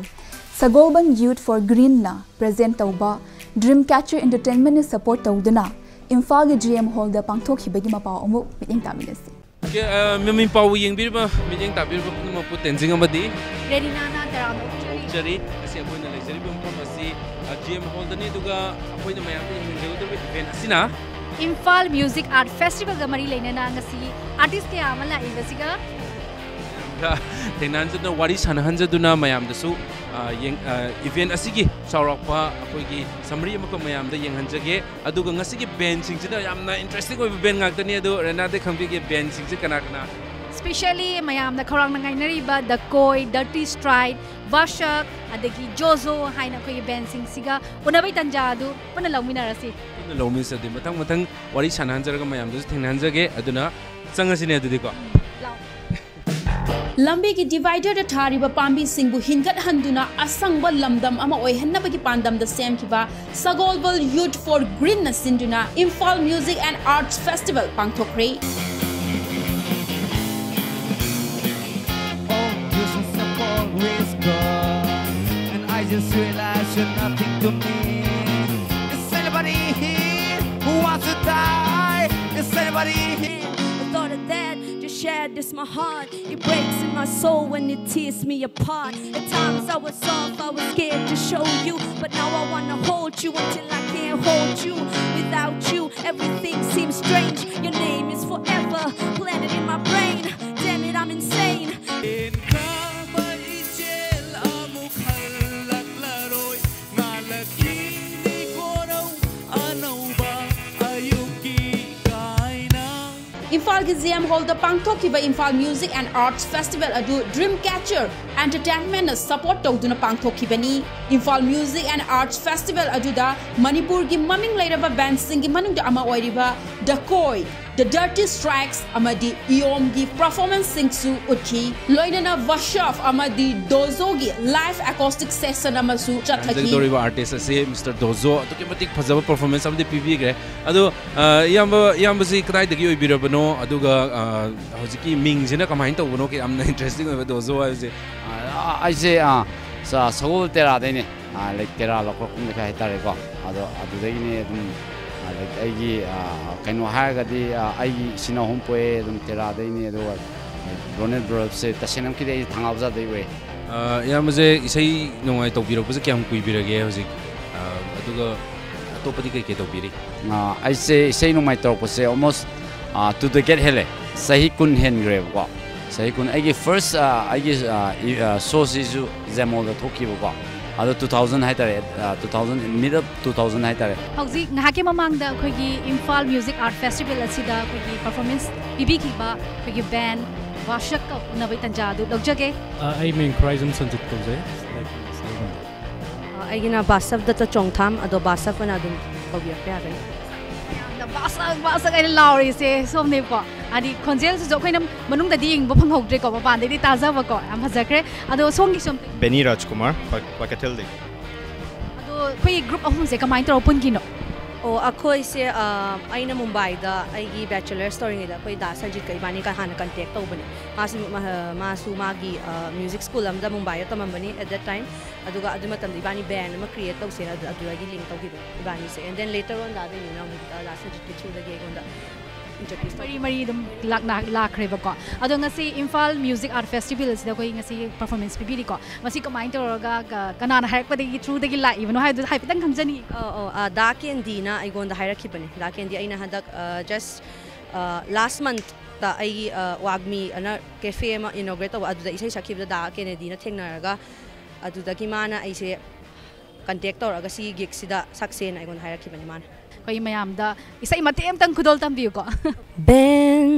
Sagolband Youth for Greenꯅ present ꯇꯧꯕ Dreamcatcher Entertainmentꯅ support ꯇꯧꯗꯨꯅ ꯏꯝꯐꯥꯜꯒꯤ G M Hallꯗ ꯄꯥꯡꯊꯣꯛꯈꯤꯕꯒꯤ ꯃꯄꯥꯎ ꯑꯃꯨꯛ ꯃꯤꯠꯌꯦꯡ ꯇꯥꯃꯤꯟꯅꯁꯤ꯫ ꯀꯦ-, ꯑ, ꯃꯃꯤꯡ ꯄꯥꯎ ꯌꯦꯡꯕꯤꯔꯤꯕ ꯃꯤꯠꯌꯦꯡ ꯇꯥꯕꯤꯔꯤꯕ ꯄꯨꯝꯅꯃꯛꯄꯨ ꯇꯦꯟꯖꯤꯡ ꯑꯃꯗꯤ ꯔꯦꯅꯤꯅꯥꯅ ꯇꯔꯥꯝꯅ ꯑꯣꯛꯆꯔꯤ꯫ ꯑꯣꯛꯆꯔꯤ꯫ ꯉꯁꯤ ꯑꯩꯈꯣꯏꯅ ꯂꯩꯖꯔꯤꯕ ꯃꯐꯝ ꯑꯁꯤ, ꯑ, G M Hallꯗꯅꯤ, ꯑꯗꯨꯒ ꯑꯩꯈꯣꯏꯅ ꯃꯌꯥꯝꯗ ꯌꯦꯡꯍꯟꯖꯒꯗꯧꯔꯤꯕ event ꯑꯁꯤꯅ ꯏꯝꯐꯥꯜ Music Art Festivalꯒ ꯃꯔꯤ ꯂꯩꯅꯅ ꯉꯁꯤ artist ꯀꯌꯥ ꯑꯃ ꯂꯥꯛꯏꯕꯁꯤꯒ ꯊꯦꯡꯅꯍꯟꯖꯗꯨꯅ, ꯋꯥꯔꯤ ꯁꯥꯟꯅꯍꯟꯖꯗꯨꯅ ꯃꯌꯥꯝꯗꯁꯨ, ꯑ, ꯌꯦꯡ-, ꯑ, event ꯑꯁꯤꯒꯤ ꯆꯥꯎꯔꯥꯛꯄ ꯑꯩꯈꯣꯏꯒꯤ summary ꯑꯃꯈꯛ ꯃꯌꯥꯝꯗ ꯌꯦꯡꯍꯟꯖꯒꯦ꯫ ꯑꯗꯨꯒ ꯉꯁꯤꯒꯤ bandꯁꯤꯡꯁꯤꯗ ꯌꯥꯝꯅ interesting ꯑꯣꯏꯕ band ꯉꯥꯛꯇꯅꯤ꯫ ꯑꯗꯨ ꯔꯦꯅꯥꯗꯩ ꯈꯪꯕꯤꯒꯦ, bandꯁꯤꯡꯁꯦ ꯀꯅꯥ ꯀꯅꯥ? Specially ꯃꯌꯥꯝꯅ ꯈꯧꯔꯥꯡꯅ ꯉꯥꯏꯅꯔꯤꯕ The Koi, Dirty Strike, ꯚꯥꯁꯛ, ꯑꯗꯒꯤ ꯖꯣꯖꯣ ꯍꯥꯏꯅ ꯑꯩꯈꯣꯏꯒꯤ bandꯁꯤꯡꯁꯤꯒ ꯎꯅꯕꯩ ꯇꯟꯖꯥ ꯑꯗꯨ ꯄꯨꯟꯅ ꯂꯧꯃꯤꯟꯅꯔꯁꯤ꯫ ꯄꯨꯟꯅ ꯂꯧꯃꯤꯟꯅꯁꯤ꯫ ꯑꯗꯨꯗꯤ ꯃꯊꯪ ꯃꯊꯪ ꯋꯥꯔꯤ ꯁꯥꯟꯅꯍꯟꯖꯔꯒ ꯃꯌꯥꯝꯗꯁꯨ ꯊꯦꯡꯅꯍꯟꯖꯒꯦ꯫ ꯑꯗꯨꯅ ꯆꯪꯉꯁꯤꯅꯦ ꯑꯗꯨꯗꯤꯀꯣ꯫ ꯂꯥꯛꯑꯣ꯫ ꯂꯝꯕꯤꯒꯤ dividerꯗ ꯊꯥꯔꯤꯕ ꯄꯥꯝꯕꯤꯁꯤꯡꯕꯨ ꯍꯤꯡꯒꯠꯍꯟꯗꯨꯅ ꯑꯁꯪꯕ ꯂꯝꯗꯝ ꯑꯃ ꯑꯣꯏꯍꯟꯅꯕꯒꯤ ꯄꯥꯟꯗꯝꯗ ꯁꯦꯝꯈꯤꯕ ꯁꯒꯣꯜꯕꯜ Youth for Greenꯅ ꯁꯤꯟꯗꯨꯅ Imphal Music and Arts Festival ꯄꯥꯡꯊꯣꯛꯈ꯭ꯔꯦ꯫ Oh, you should support with God. And I just realized you're nothing to me. Is anybody here who wants to die? Is anybody here? The thought of that just shattered my heart. It breaks in my soul when it tears me apart. At times I was off, I was scared to show you. But now I wanna hold you until I can't hold you. Without you, everything seems strange. Your name is forever planted in my brain. Damn it, I'm insane. ꯈꯥꯕ ꯏꯆꯦꯜ ꯑꯃꯨꯛ ꯍꯜꯂꯛꯂꯔꯣꯏ꯫ ꯉꯥꯜꯂꯛꯈꯤꯅꯤ ꯀꯣꯔꯧ ꯑꯅꯧꯕ ꯑꯌꯨꯛꯀꯤ ꯀꯥꯏꯅ꯫ ꯏꯝꯐꯥꯜꯒꯤ G M Hallꯗ ꯄꯥꯡꯊꯣꯛꯈꯤꯕ Imphal Music and Arts Festival ꯑꯗꯨ Dreamcatcher Entertainmentꯅ support ꯇꯧꯗꯨꯅ ꯄꯥꯡꯊꯣꯛꯈꯤꯕꯅꯤ꯫ Imphal Music and Arts Festival ꯑꯗꯨꯗ ꯃꯅꯤꯄꯨꯔꯒꯤ ꯃꯃꯤꯡ ꯂꯩꯔꯕ bandꯁꯤꯡꯒꯤ ꯃꯅꯨꯡꯗ ꯑꯃ ꯑꯣꯏꯔꯤꯕ The Koi, The Dirty Strikes ꯑꯃꯗꯤ ꯏꯌꯣꯝꯒꯤ performanceꯁꯤꯡꯁꯨ ꯎꯠꯈꯤ꯫ ꯂꯣꯏꯅꯅ ꯕꯥꯁꯥꯚ ꯑꯃꯗꯤ ꯗꯣꯖꯣꯒꯤ live acoustic session ꯑꯃꯁꯨ ꯆꯠꯊꯈꯤ꯫ ꯍꯟꯖꯒꯗꯧꯔꯤꯕ artist ꯑꯁꯤ ꯃꯤꯁꯇꯔ ꯗꯣꯖꯣ ꯑꯗꯨꯛꯀꯤ ꯃꯇꯤꯛ ꯐꯖꯕ performance ꯑꯃꯗꯤ ꯄꯤꯕꯤꯈ꯭ꯔꯦ꯫ ꯑꯗꯣ ꯑ, ꯏꯌꯥꯝꯕ, ꯏꯌꯥꯝꯕꯁꯤ ꯀꯗꯥꯏꯗꯒꯤ ꯑꯣꯏꯕꯤꯔꯕꯅꯣ? ꯑꯗꯨꯒ ꯑ, ꯍꯧꯖꯤꯛꯀꯤ ꯃꯤꯡꯁꯤꯅ ꯀꯃꯥꯏꯅ ꯇꯧꯕꯅꯣ? ꯌꯥꯝꯅ interesting ꯑꯣꯏꯕ ꯗꯣꯖꯣ ꯍꯥꯏꯕꯁꯦ꯫ ꯑ, ꯑꯩꯁꯦ ꯑ, ꯁ- ꯁꯒꯣꯜ ꯇꯦꯔꯥꯗꯩꯅꯦ꯫ ꯂꯥꯏꯛ ꯇꯦꯔꯥ ꯂꯧꯈꯠꯐꯝ ꯂꯩꯀꯥꯏ ꯍꯥꯏꯇꯥꯔꯦꯀꯣ꯫ ꯑꯗꯣ ꯑꯗꯨꯗꯒꯤꯅꯦ ꯑꯗꯨꯝ, ꯂꯥꯏꯛ ꯑꯩꯒꯤ ꯑ, ꯀꯩꯅꯣ ꯍꯥꯏꯔꯒꯗꯤ ꯑ, ꯑꯩꯒꯤ ꯏꯆꯤꯟ ꯏꯅꯥꯎ ꯑꯍꯨꯝ ꯄꯣꯛꯑꯦ, ꯑꯗꯨꯝ ꯇꯦꯔꯥꯗꯩꯅꯦ꯫ ꯑꯗꯨꯒ ꯔꯣꯅꯦꯜ ꯕ꯭ꯔꯗꯔꯁꯦ ꯇꯁꯦꯡꯅꯃꯛꯀꯤꯗꯤ ꯑꯩ ꯊꯪꯒꯥꯜ ꯕꯖꯥꯔꯗꯩ ꯑꯣꯏ꯫ ꯑ, ꯏꯌꯥꯝꯕꯁꯦ ꯏꯁꯩ ꯅꯣꯡꯃꯥꯏ ꯇꯧꯕꯤꯔꯛꯄꯁꯦ ꯀꯌꯥꯝ ꯀꯨꯏꯕꯤꯔꯒꯦ ꯍꯧꯖꯤꯛ? ꯑ, ꯑꯗꯨꯒ ꯑꯇꯣꯞꯄꯗꯤ ꯀꯩ ꯀꯩ ꯇꯧꯕꯤꯔꯤ? ꯑ, ꯑꯩꯁꯦ ꯏꯁꯩ ꯅꯣꯡꯃꯥꯏ ꯇꯧꯔꯛꯄꯁꯦ almost ꯑ, two decade ꯍꯦꯜꯂꯦ꯫ ꯆꯍꯤ ꯀꯨꯟ ꯍꯦꯟꯈ꯭ꯔꯦꯕꯀꯣ꯫ ꯆꯍꯤ ꯀꯨꯟ꯫ ꯑꯩꯒꯤ first ꯑ, ꯑꯩꯒꯤ ꯑ, ꯏ- ꯑ, showꯁꯤꯁꯨ ꯖꯦꯃꯣꯜꯗ ꯊꯣꯛꯈꯤꯕꯀꯣ꯫ ꯑꯗꯣ two thousand ꯍꯥꯏꯇꯥꯔꯦ, ꯑ, two thousand, mid of two thousand ꯍꯥꯏꯇꯥꯔꯦ꯫ ꯍꯧꯖꯤꯛ ꯉꯥꯏꯍꯥꯛꯀꯤ ꯃꯃꯥꯡꯗ ꯑꯩꯈꯣꯏꯒꯤ ꯏꯝꯐꯥꯜ Music Art Festival ꯑꯁꯤꯗ ꯑꯩꯈꯣꯏꯒꯤ performance ꯄꯤꯕꯤꯈꯤꯕ ꯑꯩꯈꯣꯏꯒꯤ band ꯕꯥꯁꯥꯚꯀ ꯎꯅꯕꯒꯤ ꯇꯥꯟꯖꯥ ꯑꯗꯨ ꯂꯧꯖꯒꯦ꯫ ꯑ, ꯑꯩ ꯃꯤꯡ ꯈꯨꯔꯥꯏꯖꯝ ꯁꯟꯖꯤꯠ ꯀꯧꯖꯩ꯫ ꯑ, ꯑꯩꯒꯤꯅ ꯕꯥꯁꯥꯚ ꯗꯠꯇ ꯆꯣꯡꯊꯥꯝ, ꯑꯗꯣ ꯕꯥꯁꯥꯚ ꯑꯅ ꯑꯗꯨꯝ ꯀꯧꯕꯤꯔꯛꯄ ꯌꯥꯒꯅꯤ꯫ ꯌꯥꯝꯅ ꯕꯥꯁꯥꯚ, ꯕꯥꯁꯥꯚ ꯍꯥꯏꯅ ꯂꯥꯎꯔꯤꯁꯦ ꯁꯣꯝꯅꯦꯕꯀꯣ꯫ ꯍꯥꯏꯗꯤ ꯈꯣꯟꯖꯦꯜꯁꯤꯁꯨ ꯑꯩꯈꯣꯏꯅ ꯃꯅꯨꯡꯗꯗꯤ ꯌꯦꯡꯕ ꯐꯪꯍꯧꯗ꯭ꯔꯦꯀꯣ, ꯃꯄꯥꯟꯗꯩꯗꯤ ꯇꯥꯖꯕꯀꯣ꯫ ꯌꯥꯝ ꯐꯖꯈ꯭ꯔꯦ꯫ ꯑꯗꯣ ꯁꯣꯝꯒꯤꯁꯨ ꯑꯝꯇ ꯕꯦꯅꯤ ꯔꯥꯖꯀꯨꯃꯥꯔ, ꯀ꯭ꯋꯥ- ꯀ꯭ꯋꯥꯀꯩꯊꯦꯜꯗꯒꯤ꯫ ꯑꯗꯣ ꯑꯩꯈꯣꯏ group ꯑꯍꯨꯝꯁꯦ ꯀꯃꯥꯏꯅ ꯇꯧꯔꯒ ꯄꯨꯟꯈꯤꯅꯣ? ꯑꯣ, ꯑꯩꯈꯣꯏꯁꯦ, ꯑ, ꯑꯩꯅ ꯃꯨꯝꯕꯥꯏꯗ ꯑꯩꯒꯤ bachelor's ꯇꯧꯔꯤꯉꯩꯗ ꯑꯩꯈꯣꯏ ꯗꯥ ꯁꯟꯖꯤꯠꯀ ꯏꯕꯥꯅꯤ ꯀ- ꯍꯥꯟꯅ contact ꯇꯧꯕꯅꯦ꯫ ꯃꯥꯁꯨ ꯃꯥ- ꯃꯥꯁꯨ ꯃꯥꯒꯤ ꯑ, music school ꯑꯃꯗ ꯃꯨꯝꯕꯥꯏꯗ ꯇꯝꯃꯝꯕꯅꯤ at that time꯫ ꯑꯗꯨꯒ ꯑꯗꯨ ꯃꯇꯝꯗ ꯏꯕꯥꯅꯤ band ꯑꯃ create ꯇꯧꯁꯦꯅ ꯑꯗꯨ- ꯑꯗꯨꯗꯒꯤ link ꯇꯧꯈꯤꯕꯅꯦ ꯏꯕꯥꯅꯤꯁꯦ꯫ And then later on ꯗꯥꯗꯩꯅ ꯑꯃꯨꯛ, ꯑ, ꯗꯥ ꯁꯟꯖꯤꯠꯀꯤ through ꯗꯒꯤ ꯑꯩꯉꯣꯟꯗ introduce ꯃꯔꯤ ꯇꯧꯈꯤꯕ꯫ ꯃꯔꯤ ꯑꯗꯨꯝ ꯂꯥꯛꯅ- ꯂꯥꯛꯈ꯭ꯔꯦꯕꯀꯣ꯫ ꯑꯗꯣ ꯉꯁꯤ ꯏꯝꯐꯥꯜ Music Art Festival ꯑꯁꯤꯗ ꯑꯩꯈꯣꯏ ꯉꯁꯤ performance ꯄꯤꯕꯤꯔꯤꯀꯣ꯫ ꯃꯁꯤ ꯀꯃꯥꯏꯅ ꯇꯧꯔꯒ ꯀ- ꯀꯅꯥꯅ ꯍꯥꯏꯔꯛꯄꯗꯒꯤ, through ꯗꯒꯤ ꯂꯥꯛꯏꯕꯅꯣ ꯍꯥꯏꯕꯗꯨ ꯍꯥꯏꯐꯦꯠꯇꯪ ꯈꯪꯖꯅꯤꯡꯉꯤ꯫ ꯑ, ꯑ, ꯑ, ꯗꯥ ꯀꯦꯟꯗꯤꯅ ꯑꯩꯉꯣꯟꯗ ꯍꯥꯏꯔꯛꯈꯤꯕꯅꯦ꯫ ꯗꯥ ꯀꯦꯟꯗꯤ, ꯑꯩꯅ ꯍꯟꯗꯛ, ꯑ, just, ꯑ, last monthꯇ ꯑꯩꯒꯤ, ꯑ, ꯋꯥꯒꯃꯤ ꯑꯅ cafe ꯑꯃ inaugurate ꯇꯧꯕ, ꯑꯗꯨꯗ ꯏꯁꯩ ꯁꯛꯈꯤꯕꯗ ꯗꯥ ꯀꯦꯅꯦꯗꯤꯅ ꯊꯦꯡꯅꯔꯒ, ꯑꯗꯨꯗꯒꯤ ꯃꯥꯅ ꯑꯩꯁꯦ contact ꯇꯧꯔꯒ ꯁꯤ gigꯁꯤꯗ ꯁꯛꯁꯦꯅ ꯑꯩꯉꯣꯟꯗ ꯍꯥꯏꯔꯛꯈꯤꯕꯅꯦ ꯃꯥꯅ꯫ ꯑꯩꯈꯣꯏ ꯃꯌꯥꯝꯗ ꯏꯁꯩ ꯃꯇꯦꯛ ꯑꯃꯇꯪ ꯈꯨꯗꯣꯜ ꯇꯝꯕꯤꯌꯨꯀꯣ꯫ Ben,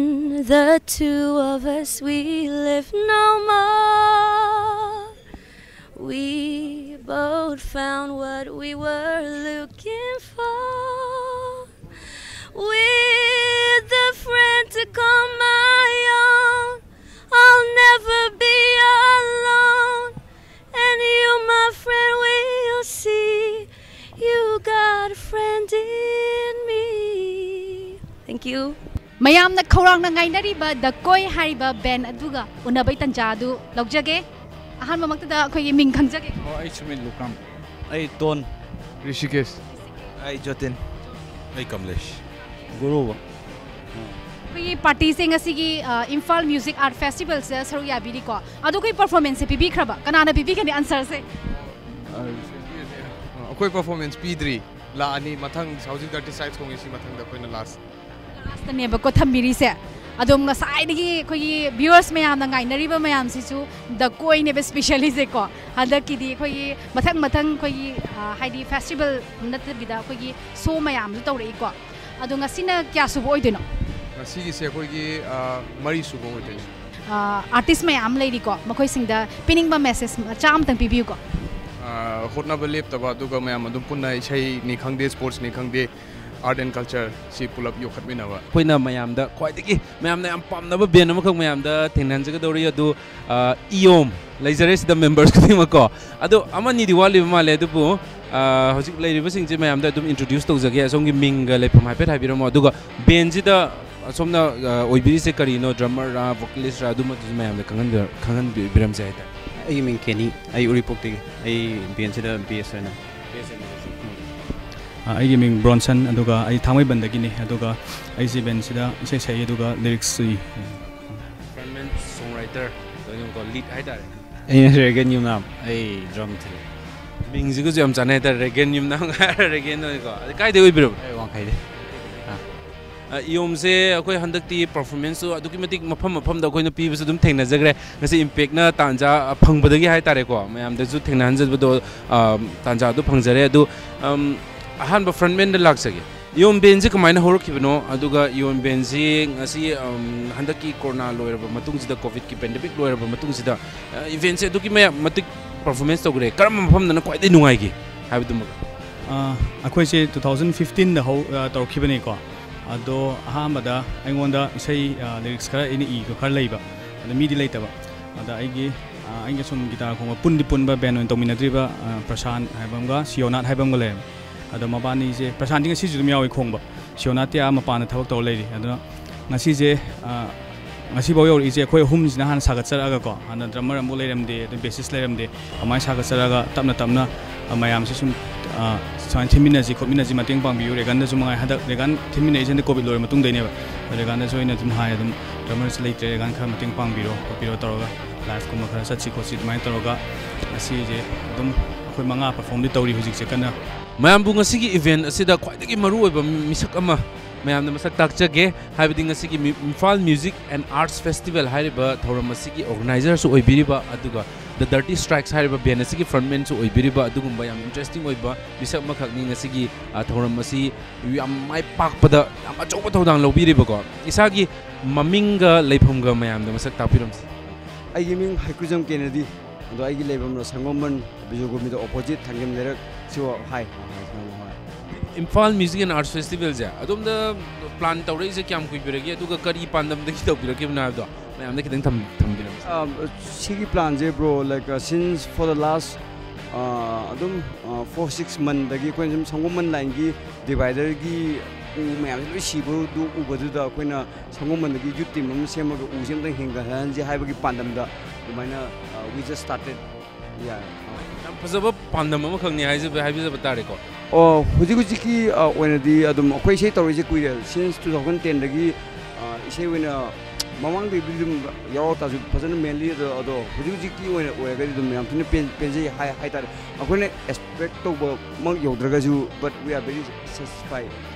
the two of us, we live no more. We both found what we were looking for. With the queue. ꯃꯌꯥꯝꯅ ꯈꯧꯔꯥꯡꯅ ꯉꯥꯏꯅꯔꯤꯕ ꯗ ꯀꯣꯏ ꯍꯥꯏꯔꯤꯕ ꯕꯦꯟ ꯑꯗꯨꯒ ꯎꯅꯕꯩ ꯇꯟꯖꯥ ꯑꯗꯨ ꯂꯧꯖꯒꯦ꯫ ꯑꯍꯥꯟꯕꯃꯛꯇꯗ ꯑꯩꯈꯣꯏꯒꯤ ꯃꯤꯡ ꯈꯪꯖꯒꯦ꯫ ꯑꯣ, ꯑꯩ ꯁꯨꯃꯤꯠ ꯂꯨꯀ꯭ꯔꯥꯝ꯫ ꯑꯩ ꯇꯣꯟ꯫ ꯔꯤꯁꯤꯀꯦꯁ꯫ ꯑꯩ ꯖꯣꯇꯤꯟ꯫ ꯑꯩ ꯀꯃꯂꯦꯁ꯫ ꯒꯨꯔꯨꯕ꯫ ꯑꯩꯈꯣꯏꯒꯤ ꯄꯥꯔꯇꯤꯁꯦ ꯉꯁꯤꯒꯤ, ꯑ, ꯏꯝꯐꯥꯜ ꯃ꯭ꯌꯨꯖꯤꯛ ꯑꯥꯔꯠ ꯐꯦꯁꯇꯤꯚꯦꯜꯁꯤꯗ ꯁꯔꯨꯛ ꯌꯥꯕꯤꯔꯤꯀꯣ꯫ ꯑꯗꯣ ꯑꯩꯈꯣꯏ ꯄꯔꯐꯣꯔꯃꯦꯟꯁꯁꯦ ꯄꯤꯕꯤꯈ꯭ꯔꯕ? ꯀꯅꯥꯅ ꯄꯤꯕꯤꯒꯅꯤ ꯑꯟꯁꯔꯁꯦ? ꯑꯩꯈꯣꯏ ꯄꯔꯐꯣꯔꯃꯦꯟꯁ ꯄꯤꯗ꯭ꯔꯤ꯫ ꯂꯥꯛꯑꯅꯤ꯫ ꯃꯊꯪ ꯍꯧꯖꯤꯛ ꯊꯥꯔꯇꯤ ꯁꯥꯏꯖ ꯈꯣꯡꯉꯦ꯫ ꯁꯤ ꯃꯊꯪꯗ ꯑꯩꯈꯣꯏꯅ ꯂꯥꯁ꯫ ꯂꯥꯁꯇꯅꯦꯕꯀꯣ ꯊꯝꯕꯤꯔꯤꯁꯦ꯫ ꯑꯗꯨꯝ ꯉꯁꯥꯏꯗꯒꯤ ꯑꯩꯈꯣꯏꯒꯤ ꯚ꯭ꯌꯨꯋꯔꯁ ꯃꯌꯥꯝꯅ ꯉꯥꯏꯅꯔꯤꯕ ꯃꯌꯥꯝꯁꯤꯁꯨ ꯗ ꯀꯣꯏꯅꯦꯕ ꯁ꯭ꯄꯦꯁꯦꯜꯂꯤꯁꯦꯀꯣ꯫ ꯍꯟꯗꯛꯀꯤꯗꯤ ꯑꯩꯈꯣꯏꯒꯤ ꯃꯊꯪ ꯃꯊꯪ ꯑꯩꯈꯣꯏꯒꯤ, ꯑ, ꯍꯥꯏꯗꯤ ꯐꯦꯁꯇꯤꯚꯦꯜ ꯅꯠꯇꯕꯤꯗ ꯑꯩꯈꯣꯏꯒꯤ ꯁꯣ ꯃꯌꯥꯝꯁꯨ ꯇꯧꯔꯛꯏꯀꯣ꯫ ꯑꯗꯣ ꯉꯁꯤꯅ ꯀꯌꯥ ꯁꯨꯕ ꯑꯣꯏꯗꯣꯏꯅꯣ? ꯉꯁꯤꯒꯤꯁꯦ ꯑꯩꯈꯣꯏꯒꯤ, ꯑ, ꯃꯔꯤ ꯁꯨꯕ ꯑꯣꯏꯗꯣꯏꯅꯦ꯫ ꯑꯥꯔꯇꯤꯁ ꯃꯌꯥꯝ ꯂꯩꯔꯤꯀꯣ, ꯃꯈꯣꯏꯁꯤꯡꯗ ꯄꯤꯅꯤꯡꯕ ꯃꯦꯁꯦꯖ ꯃꯆꯥ ꯑꯃꯇꯪ ꯄꯤꯕꯤꯌꯨꯀꯣ꯫ ꯑ, ꯍꯣꯠꯅꯕ ꯂꯦꯞꯇꯕ, ꯑꯗꯨꯒ ꯃꯌꯥꯝ ꯑꯗꯨꯝ ꯄꯨꯟꯅ ꯏꯁꯩꯅꯤ ꯈꯪꯗꯦ, ꯁ꯭ꯄꯣꯔꯠꯁꯅꯤ ꯈꯪꯗꯦ, ꯑꯥꯔꯠ ꯑꯦꯟ ꯀꯜꯆꯔ ꯁꯤ ꯄꯨꯂꯞ ꯌꯣꯛꯈꯠꯃꯤꯟꯅꯕ꯫ ꯑꯩꯈꯣꯏꯅ ꯃꯌꯥꯝꯗ ꯈ꯭ꯋꯥꯏꯗꯒꯤ ꯃꯌꯥꯝꯅ ꯌꯥꯝ ꯄꯥꯝꯅꯕ ꯕꯦꯟ ꯑꯃꯈꯛ ꯃꯌꯥꯝꯗ ꯊꯦꯡꯅꯍꯟꯖꯒꯗꯧꯔꯤ꯫ ꯑꯗꯨ, ꯑ, ꯏꯌꯣꯝ ꯂꯩꯖꯔꯦ ꯁꯤꯗ ꯃꯦꯝꯕꯔꯁ ꯈꯨꯗꯤꯡꯃꯛꯀꯣ꯫ ꯑꯗꯣ ꯑꯃꯅꯤꯗꯤ ꯋꯥꯠꯂꯤꯕ ꯃꯥꯜꯂꯦ, ꯑꯗꯨꯕꯨ, ꯑ, ꯍꯧꯖꯤꯛ ꯂꯩꯔꯤꯕꯁꯤꯡꯁꯦ ꯃꯌꯥꯝꯗ ꯑꯗꯨꯝ ꯏꯟꯇ꯭ꯔꯣꯗ꯭ꯌꯨꯁ ꯇꯧꯖꯒꯦ꯫ ꯑꯁꯣꯝꯒꯤ ꯃꯤꯡꯒ ꯂꯩꯐꯝ ꯍꯥꯏꯐꯦꯠ ꯍꯥꯏꯕꯤꯔꯝꯃꯣ, ꯑꯗꯨꯒ ꯕꯦꯟꯁꯤꯗ ꯑꯁꯣꯝꯅ, ꯑ, ꯑꯣꯏꯕꯤꯔꯤꯁꯦ ꯀꯔꯤꯅꯣ, ꯗ꯭ꯔꯃꯔꯔꯥ, ꯚꯣꯀꯦꯂꯤꯁꯔꯥ, ꯑꯗꯨꯃꯗꯨꯁꯨ ꯃꯌꯥꯝꯗ ꯈꯪꯍꯟꯕꯤ-, ꯈꯪꯍꯟꯕꯤꯔꯝꯁꯦ ꯍꯥꯏꯇꯥꯔꯦ꯫ ꯑꯩꯒꯤ ꯃꯤꯡ ꯀꯦꯅꯤ꯫ ꯑꯩ ꯎꯔꯤꯄꯣꯛꯇꯒꯤ꯫ ꯑꯩ ꯕꯦꯟꯁꯤꯗ ꯕꯦꯁ ꯑꯣꯏꯅ꯫ ꯑ, ꯑꯩꯒꯤ ꯃꯤꯡ ꯕ꯭ꯔꯣꯟꯁꯟ, ꯑꯗꯨꯒ ꯑꯩ ꯊꯥꯡꯃꯩꯕꯟꯗꯒꯤꯅꯤ꯫ ꯑꯗꯨꯒ ꯑꯩꯁꯦ ꯕꯦꯟꯁꯤꯗ ꯏꯁꯩ ꯁꯛꯏ, ꯑꯗꯨꯒ ꯂꯤꯔꯤꯛꯁ ꯏ꯫ ꯐ꯭ꯔꯟꯃꯦꯟ, ꯁꯣꯡ ꯔꯥꯏꯇꯔ, ꯀꯩꯅꯣꯀꯣ, ꯂꯤꯗ ꯍꯥꯏꯇꯥꯔꯦ꯫ ꯑꯩꯅ ꯔꯦꯒꯟ ꯌꯨꯝꯅꯥꯝ꯫ ꯑꯩ ꯗ꯭ꯔꯝ ꯊꯤꯜꯂꯤ꯫ ꯃꯤꯡꯁꯤꯒꯁꯨ ꯌꯥꯝ ꯆꯥꯟꯅꯩ ꯍꯥꯏꯇꯥꯔꯦ, ꯔꯦꯒꯦꯟ ꯌꯨꯝꯅꯥꯝ ꯍꯥꯏꯔ ꯔꯦꯒꯦꯟ ꯑꯣꯏꯀꯣ꯫ ꯑꯗ ꯀꯥꯏꯗꯩ ꯑꯣꯏꯕꯤꯔꯕ? ꯑꯩ ꯋꯥꯡꯈꯩꯗꯩ꯫ ꯑ, ꯏꯌꯣꯝꯁꯦ ꯑꯩꯈꯣꯏ ꯍꯟꯗꯛꯇꯤ ꯄꯔꯐꯣꯔꯃꯦꯟꯁꯁꯨ ꯑꯗꯨꯛꯀꯤ ꯃꯇꯤꯛ ꯃꯐꯝ ꯃꯐꯝꯗ ꯑꯩꯈꯣꯏꯅ ꯄꯤꯕꯁꯨ ꯑꯗꯨꯝ ꯊꯦꯡꯅꯖꯈ꯭ꯔꯦ꯫ ꯉꯁꯤ ꯏꯝꯄꯦꯛꯅ ꯇꯥꯟꯖꯥ ꯐꯪꯕꯗꯒꯤ ꯍꯥꯏꯇꯥꯔꯦꯀꯣ, ꯃꯌꯥꯝꯗꯁꯨ ꯊꯦꯡꯅꯍꯟꯖꯕꯗꯣ, ꯑ, ꯇꯥꯟꯖꯥꯗꯣ ꯐꯪꯖꯔꯦ꯫ ꯑꯗꯨ, ꯑꯝ, ꯑꯍꯥꯟꯕ ꯐ꯭ꯔꯟꯃꯦꯟꯗ ꯂꯥꯛꯆꯒꯦ꯫ ꯏꯌꯣꯝ ꯕꯦꯟꯁꯦ ꯀꯃꯥꯏꯅ ꯍꯧꯔꯛꯈꯤꯕꯅꯣ? ꯑꯗꯨꯒ ꯏꯌꯣꯝ ꯕꯦꯟꯁꯤ ꯉꯁꯤ, ꯑꯝ, ꯍꯟꯗꯛꯀꯤ ꯀꯣꯔꯣꯅꯥ ꯂꯣꯏꯔꯕ ꯃꯇꯨꯡꯁꯤꯗ, ꯀꯣꯚꯤꯗꯀꯤ ꯄꯦꯟꯗꯦꯃꯤꯛ ꯂꯣꯏꯔꯕ ꯃꯇꯨꯡꯁꯤꯗ, ꯑ, ꯏꯚꯦꯟꯁꯦ ꯑꯗꯨꯛꯀꯤ ꯃꯌꯥꯝ ꯃꯇꯤꯛ ꯄꯔꯐꯣꯔꯃꯦꯟꯁ ꯇꯧꯈ꯭ꯔꯦ꯫ ꯀꯔꯝꯕ ꯃꯐꯝꯗꯅ ꯈ꯭ꯋꯥꯏꯗꯒꯤ ꯅꯨꯡꯉꯥꯏꯈꯤ ꯍꯥꯏꯕꯗꯨꯃꯒ? ꯑ, ꯑꯩꯈꯣꯏꯁꯦ ꯇꯨ ꯊꯥꯎꯖꯟ ꯐꯤꯐꯇꯤꯟꯗ ꯍꯧ-, ꯑ, ꯇꯧꯔꯛꯈꯤꯕꯅꯤꯀꯣ꯫ ꯑꯗꯣ ꯑꯍꯥꯟꯕꯗ ꯑꯩꯉꯣꯟꯗ ꯏꯁꯩ, ꯑ, ꯂꯤꯔꯤꯛꯁ ꯈꯔ ꯑꯩꯅ ꯏꯕ ꯈꯔ ꯂꯩꯕ, ꯑꯗ ꯃꯤꯗꯤ ꯂꯩꯇꯕ꯫ ꯑꯗ ꯑꯩꯒꯤ, ꯑ, ꯑꯩꯒ ꯁꯨꯝ ꯒꯤꯇꯥꯔ ꯈꯣꯡꯕ ꯄꯨꯟꯗꯤ ꯄꯨꯟꯕ, ꯕꯦꯟ ꯑꯣꯏꯅ ꯇꯧꯃꯤꯟꯅꯗ꯭ꯔꯤꯕ, ꯑ, ꯄ꯭ꯔꯁꯥꯟ ꯍꯥꯏꯕ ꯑꯃꯒ ꯁꯤꯌꯣꯅꯥꯠ ꯍꯥꯏꯕ ꯑꯃꯒ ꯂꯩꯔꯝꯃꯤ꯫ ꯑꯗꯣ ꯃꯕꯥꯅꯤꯁꯦ, ꯄ꯭ꯔꯁꯥꯟꯗꯤ ꯉꯁꯤꯁꯨ ꯑꯗꯨꯝ ꯌꯥꯎꯏ ꯈꯣꯡꯕ꯫ ꯁꯤꯌꯣꯅꯥꯇꯤꯌꯥ ꯃꯄꯥꯟꯗ ꯊꯕꯛ ꯇꯧꯔ ꯂꯩꯔꯤ꯫ ꯑꯗꯨꯅ ꯉꯁꯤꯁꯦ, ꯑ, ꯉꯁꯤꯐꯥꯎ ꯌꯧꯔꯛꯏꯁꯦ ꯑꯩꯈꯣꯏ ꯑꯍꯨꯝꯁꯤꯅ ꯍꯥꯟꯅ ꯁꯥꯒꯠꯆꯔꯛꯑꯒꯀꯣ, ꯍꯥꯟꯅ ꯗ꯭ꯔꯃꯔ ꯑꯃꯨꯛ ꯂꯩꯔꯝꯗꯦ, ꯑꯗꯨ ꯕꯦꯁꯤꯁ ꯂꯩꯔꯝꯗꯦ, ꯀꯃꯥꯏꯅ ꯁꯥꯒꯠꯆꯔꯒ ꯇꯞꯅ ꯇꯞꯅ, ꯑ, ꯃꯌꯥꯝꯁꯦ ꯁꯨꯝ, ꯑ, ꯁꯨꯃꯥꯏꯅ ꯊꯤꯟꯃꯤꯟꯅꯁꯤ ꯈꯣꯠꯃꯤꯟꯅꯁꯤ, ꯃꯇꯦꯡ ꯄꯥꯡꯕꯤꯌꯨ꯫ ꯔꯦꯒꯟꯗꯁꯨ ꯃꯉꯥꯏ, ꯍꯟꯗꯛ ꯔꯦꯒꯟ ꯊꯤꯟꯃꯤꯟꯅꯩꯁꯦ ꯍꯟꯗꯛ ꯀꯣꯚꯤꯗ ꯂꯣꯏꯔ ꯃꯇꯨꯡꯗꯩꯅꯦꯕ꯫ ꯔꯦꯒꯟꯗꯁꯨ ꯑꯩꯅ ꯑꯗꯨꯝ ꯍꯥꯏ, ꯑꯗꯨꯝ ꯗ꯭ꯔꯃꯔꯁꯦ ꯂꯩꯇ꯭ꯔꯦ, ꯔꯦꯒꯟ ꯈꯔ ꯃꯇꯦꯡ ꯄꯥꯡꯕꯤꯔꯣ ꯈꯣꯠꯄꯤꯔꯣ ꯇꯧꯔꯒ ꯂꯥꯏꯐꯀꯨꯝꯕ ꯈꯔ ꯆꯠꯁꯤ ꯈꯣꯠꯁꯤ ꯑꯗꯨꯃꯥꯏꯅ ꯇꯧꯔꯒ ꯉꯁꯤꯁꯦ ꯑꯗꯨꯝ ꯑꯩꯈꯣꯏ ꯃꯉꯥ ꯄꯔꯐꯣꯔꯝꯗꯤ ꯇꯧꯔꯤ ꯍꯧꯖꯤꯛꯁꯦ ꯀꯟꯅ꯫ ꯃꯌꯥꯝꯕꯨ ꯉꯁꯤꯒꯤ ꯏꯚꯦꯟꯠ ꯑꯁꯤꯗ ꯈ꯭ꯋꯥꯏꯗꯒꯤ ꯃꯔꯨꯑꯣꯏꯕ ꯃꯤꯁꯛ ꯑꯃ ꯃꯌꯥꯝꯗ ꯃꯁꯛ ꯇꯥꯛꯆꯒꯦ꯫ ꯍꯥꯏꯕꯗꯤ ꯉꯁꯤꯒꯤ ꯃ꯭ꯌꯨ-, Imphal music and arts festival ꯍꯥꯏꯔꯤꯕ ꯊꯧꯔꯝ ꯑꯁꯤꯒꯤ ꯑꯣꯔꯒꯅꯥꯏꯖꯔꯁꯨ ꯑꯣꯏꯕꯤꯔꯤꯕ, ꯑꯗꯨꯒ ꯗ ꯗꯔꯇꯤ ꯁ꯭ꯇ꯭ꯔꯥꯏꯛꯁ ꯍꯥꯏꯔꯤꯕ ꯕꯦꯟ ꯑꯁꯤꯒꯤ ꯐ꯭ꯔꯟꯠꯃꯦꯟꯁꯨ ꯑꯣꯏꯕꯤꯔꯤꯕ ꯑꯗꯨꯒꯨꯝꯕ ꯌꯥꯝ ꯏꯟꯇꯔꯦꯁꯇꯤꯡ ꯑꯣꯏꯕ ꯃꯤꯁꯛ ꯑꯃꯈꯛꯅꯤ ꯉꯁꯤꯒꯤ, ꯑ, ꯊꯧꯔꯝ ꯑꯁꯤ ꯌꯥꯝ ꯃꯥꯏ ꯄꯥꯛꯄꯗ ꯌꯥꯝ ꯑꯆꯧꯕ ꯊꯧꯗꯥꯡ ꯂꯧꯕꯤꯔꯤꯕꯀꯣ꯫ ꯏꯁꯥꯒꯤ ꯃꯃꯤꯡꯒ ꯂꯩꯐꯝꯒ ꯃꯌꯥꯝꯗ ꯃꯁꯛ ꯇꯥꯛꯄꯤꯔꯝꯁꯤ꯫ ꯑꯩꯒꯤ ꯃꯤꯡ ꯍꯩꯀ꯭ꯔꯨꯖꯝ ꯀꯦꯅꯦꯗꯤ꯫ ꯑꯗꯣ ꯑꯩꯒꯤ ꯂꯩꯐꯝꯅ ꯁꯪꯒꯣꯝꯕꯟ ꯕꯤꯖꯣꯒꯣꯃꯤꯗ ꯑꯣꯄꯣꯖꯤꯠ ꯊꯥꯡꯖꯝ ꯂꯩꯔꯛ ꯁꯤꯋꯥ ꯍꯥꯏ꯫ ꯍꯣꯏ꯫ ꯏꯝꯐꯥꯜ ꯃ꯭ꯌꯨꯖꯤꯛ ꯑꯦꯟ ꯑꯥꯔꯠꯁ ꯐꯦꯁꯇꯤꯚꯦꯜꯁꯦ ꯑꯗꯣꯝꯗ ꯄ꯭ꯂꯥꯟ ꯇꯧꯔꯛꯏꯁꯦ ꯀꯌꯥꯝ ꯀꯨꯏꯕꯤꯔꯒꯦ, ꯑꯗꯨꯒ ꯀꯔꯤ ꯄꯥꯟꯗꯝꯗꯒꯤ ꯇꯧꯕꯤꯔꯛꯈꯤꯕꯅꯣ ꯍꯥꯏꯕꯗꯣ ꯃꯌꯥꯝꯗ ꯈꯤꯇꯪ ꯊꯝ-, ꯊꯝꯕꯤꯔꯝꯁꯤ꯫ ꯑ, ꯁꯤꯒꯤ ꯄ꯭ꯂꯥꯟꯁꯦ, bro, like, uh, since for the last, ꯑ, ꯑꯗꯨꯝ, ꯑ, ꯐꯣꯔ ꯁꯤꯛꯁ ꯃꯟꯗꯒꯤ ꯑꯩꯈꯣꯏꯅ ꯁꯨꯝ ꯁꯪꯒꯣꯝꯕꯟ ꯂꯥꯏꯟꯒꯤ ꯗꯤꯚꯥꯏꯗꯔꯒꯤ ꯎ ꯃꯌꯥꯝꯁꯦ ꯂꯣꯏ ꯁꯤꯕꯗꯨ ꯎꯕꯗꯨꯗ ꯑꯩꯈꯣꯏꯅ ꯁꯪꯒꯣꯝꯕꯟꯗꯒꯤ ꯌꯨꯠ ꯇꯤꯝ ꯑꯃ ꯁꯦꯝꯃꯒ ꯎꯁꯦ ꯑꯝꯇꯪ ꯍꯦꯟꯒꯠꯍꯟꯁꯦ ꯍꯥꯏꯕꯒꯤ ꯄꯥꯟꯗꯝꯗ ꯑꯗꯨꯃꯥꯏꯅ, ꯑ, we just started꯫ Yeah. ꯌꯥꯝ ꯐꯖꯕ ꯄꯥꯟꯗꯝ ꯑꯃꯈꯛꯅꯤ ꯍꯥꯏꯖꯕ, ꯍꯥꯏꯕꯤꯖꯕ ꯇꯥꯔꯦꯀꯣ꯫ ꯑꯣ, ꯍꯧꯖꯤꯛ ꯍꯧꯖꯤꯛꯀꯤ, ꯑ, ꯑꯣꯏꯅꯗꯤ ꯑꯗꯨꯝ ꯑꯩꯈꯣꯏ ꯏꯁꯩ ꯇꯧꯔꯛꯏꯁꯦ ꯀꯨꯏꯔꯦ, since two thousand ten ꯗꯒꯤ, ꯑ, ꯏꯁꯩ ꯑꯣꯏꯅ ꯃꯃꯥꯡꯗꯒꯤꯕꯨꯗꯤ ꯑꯗꯨꯝ ꯌꯥꯎꯔꯛ ꯇꯥꯔꯁꯨ ꯐꯖꯅ mainly ꯑꯗꯣ, ꯑꯗꯣ ꯍꯧꯖꯤꯛ ꯍꯧꯖꯤꯛꯀꯤ ꯑꯣꯏꯅ ꯑꯣꯏꯔꯒꯗꯤ ꯑꯗꯨꯝ ꯌꯥꯝ ꯊꯤꯅ ꯄꯦꯟ-, ꯄꯦꯟꯖꯩ ꯍꯥꯏ, ꯍꯥꯏꯇꯥꯔꯦ꯫ ꯑꯩꯈꯣꯏꯅ expect ꯇꯧꯕꯃꯛ ꯌꯧꯗ꯭ꯔꯒꯁꯨ, but we are very satisfied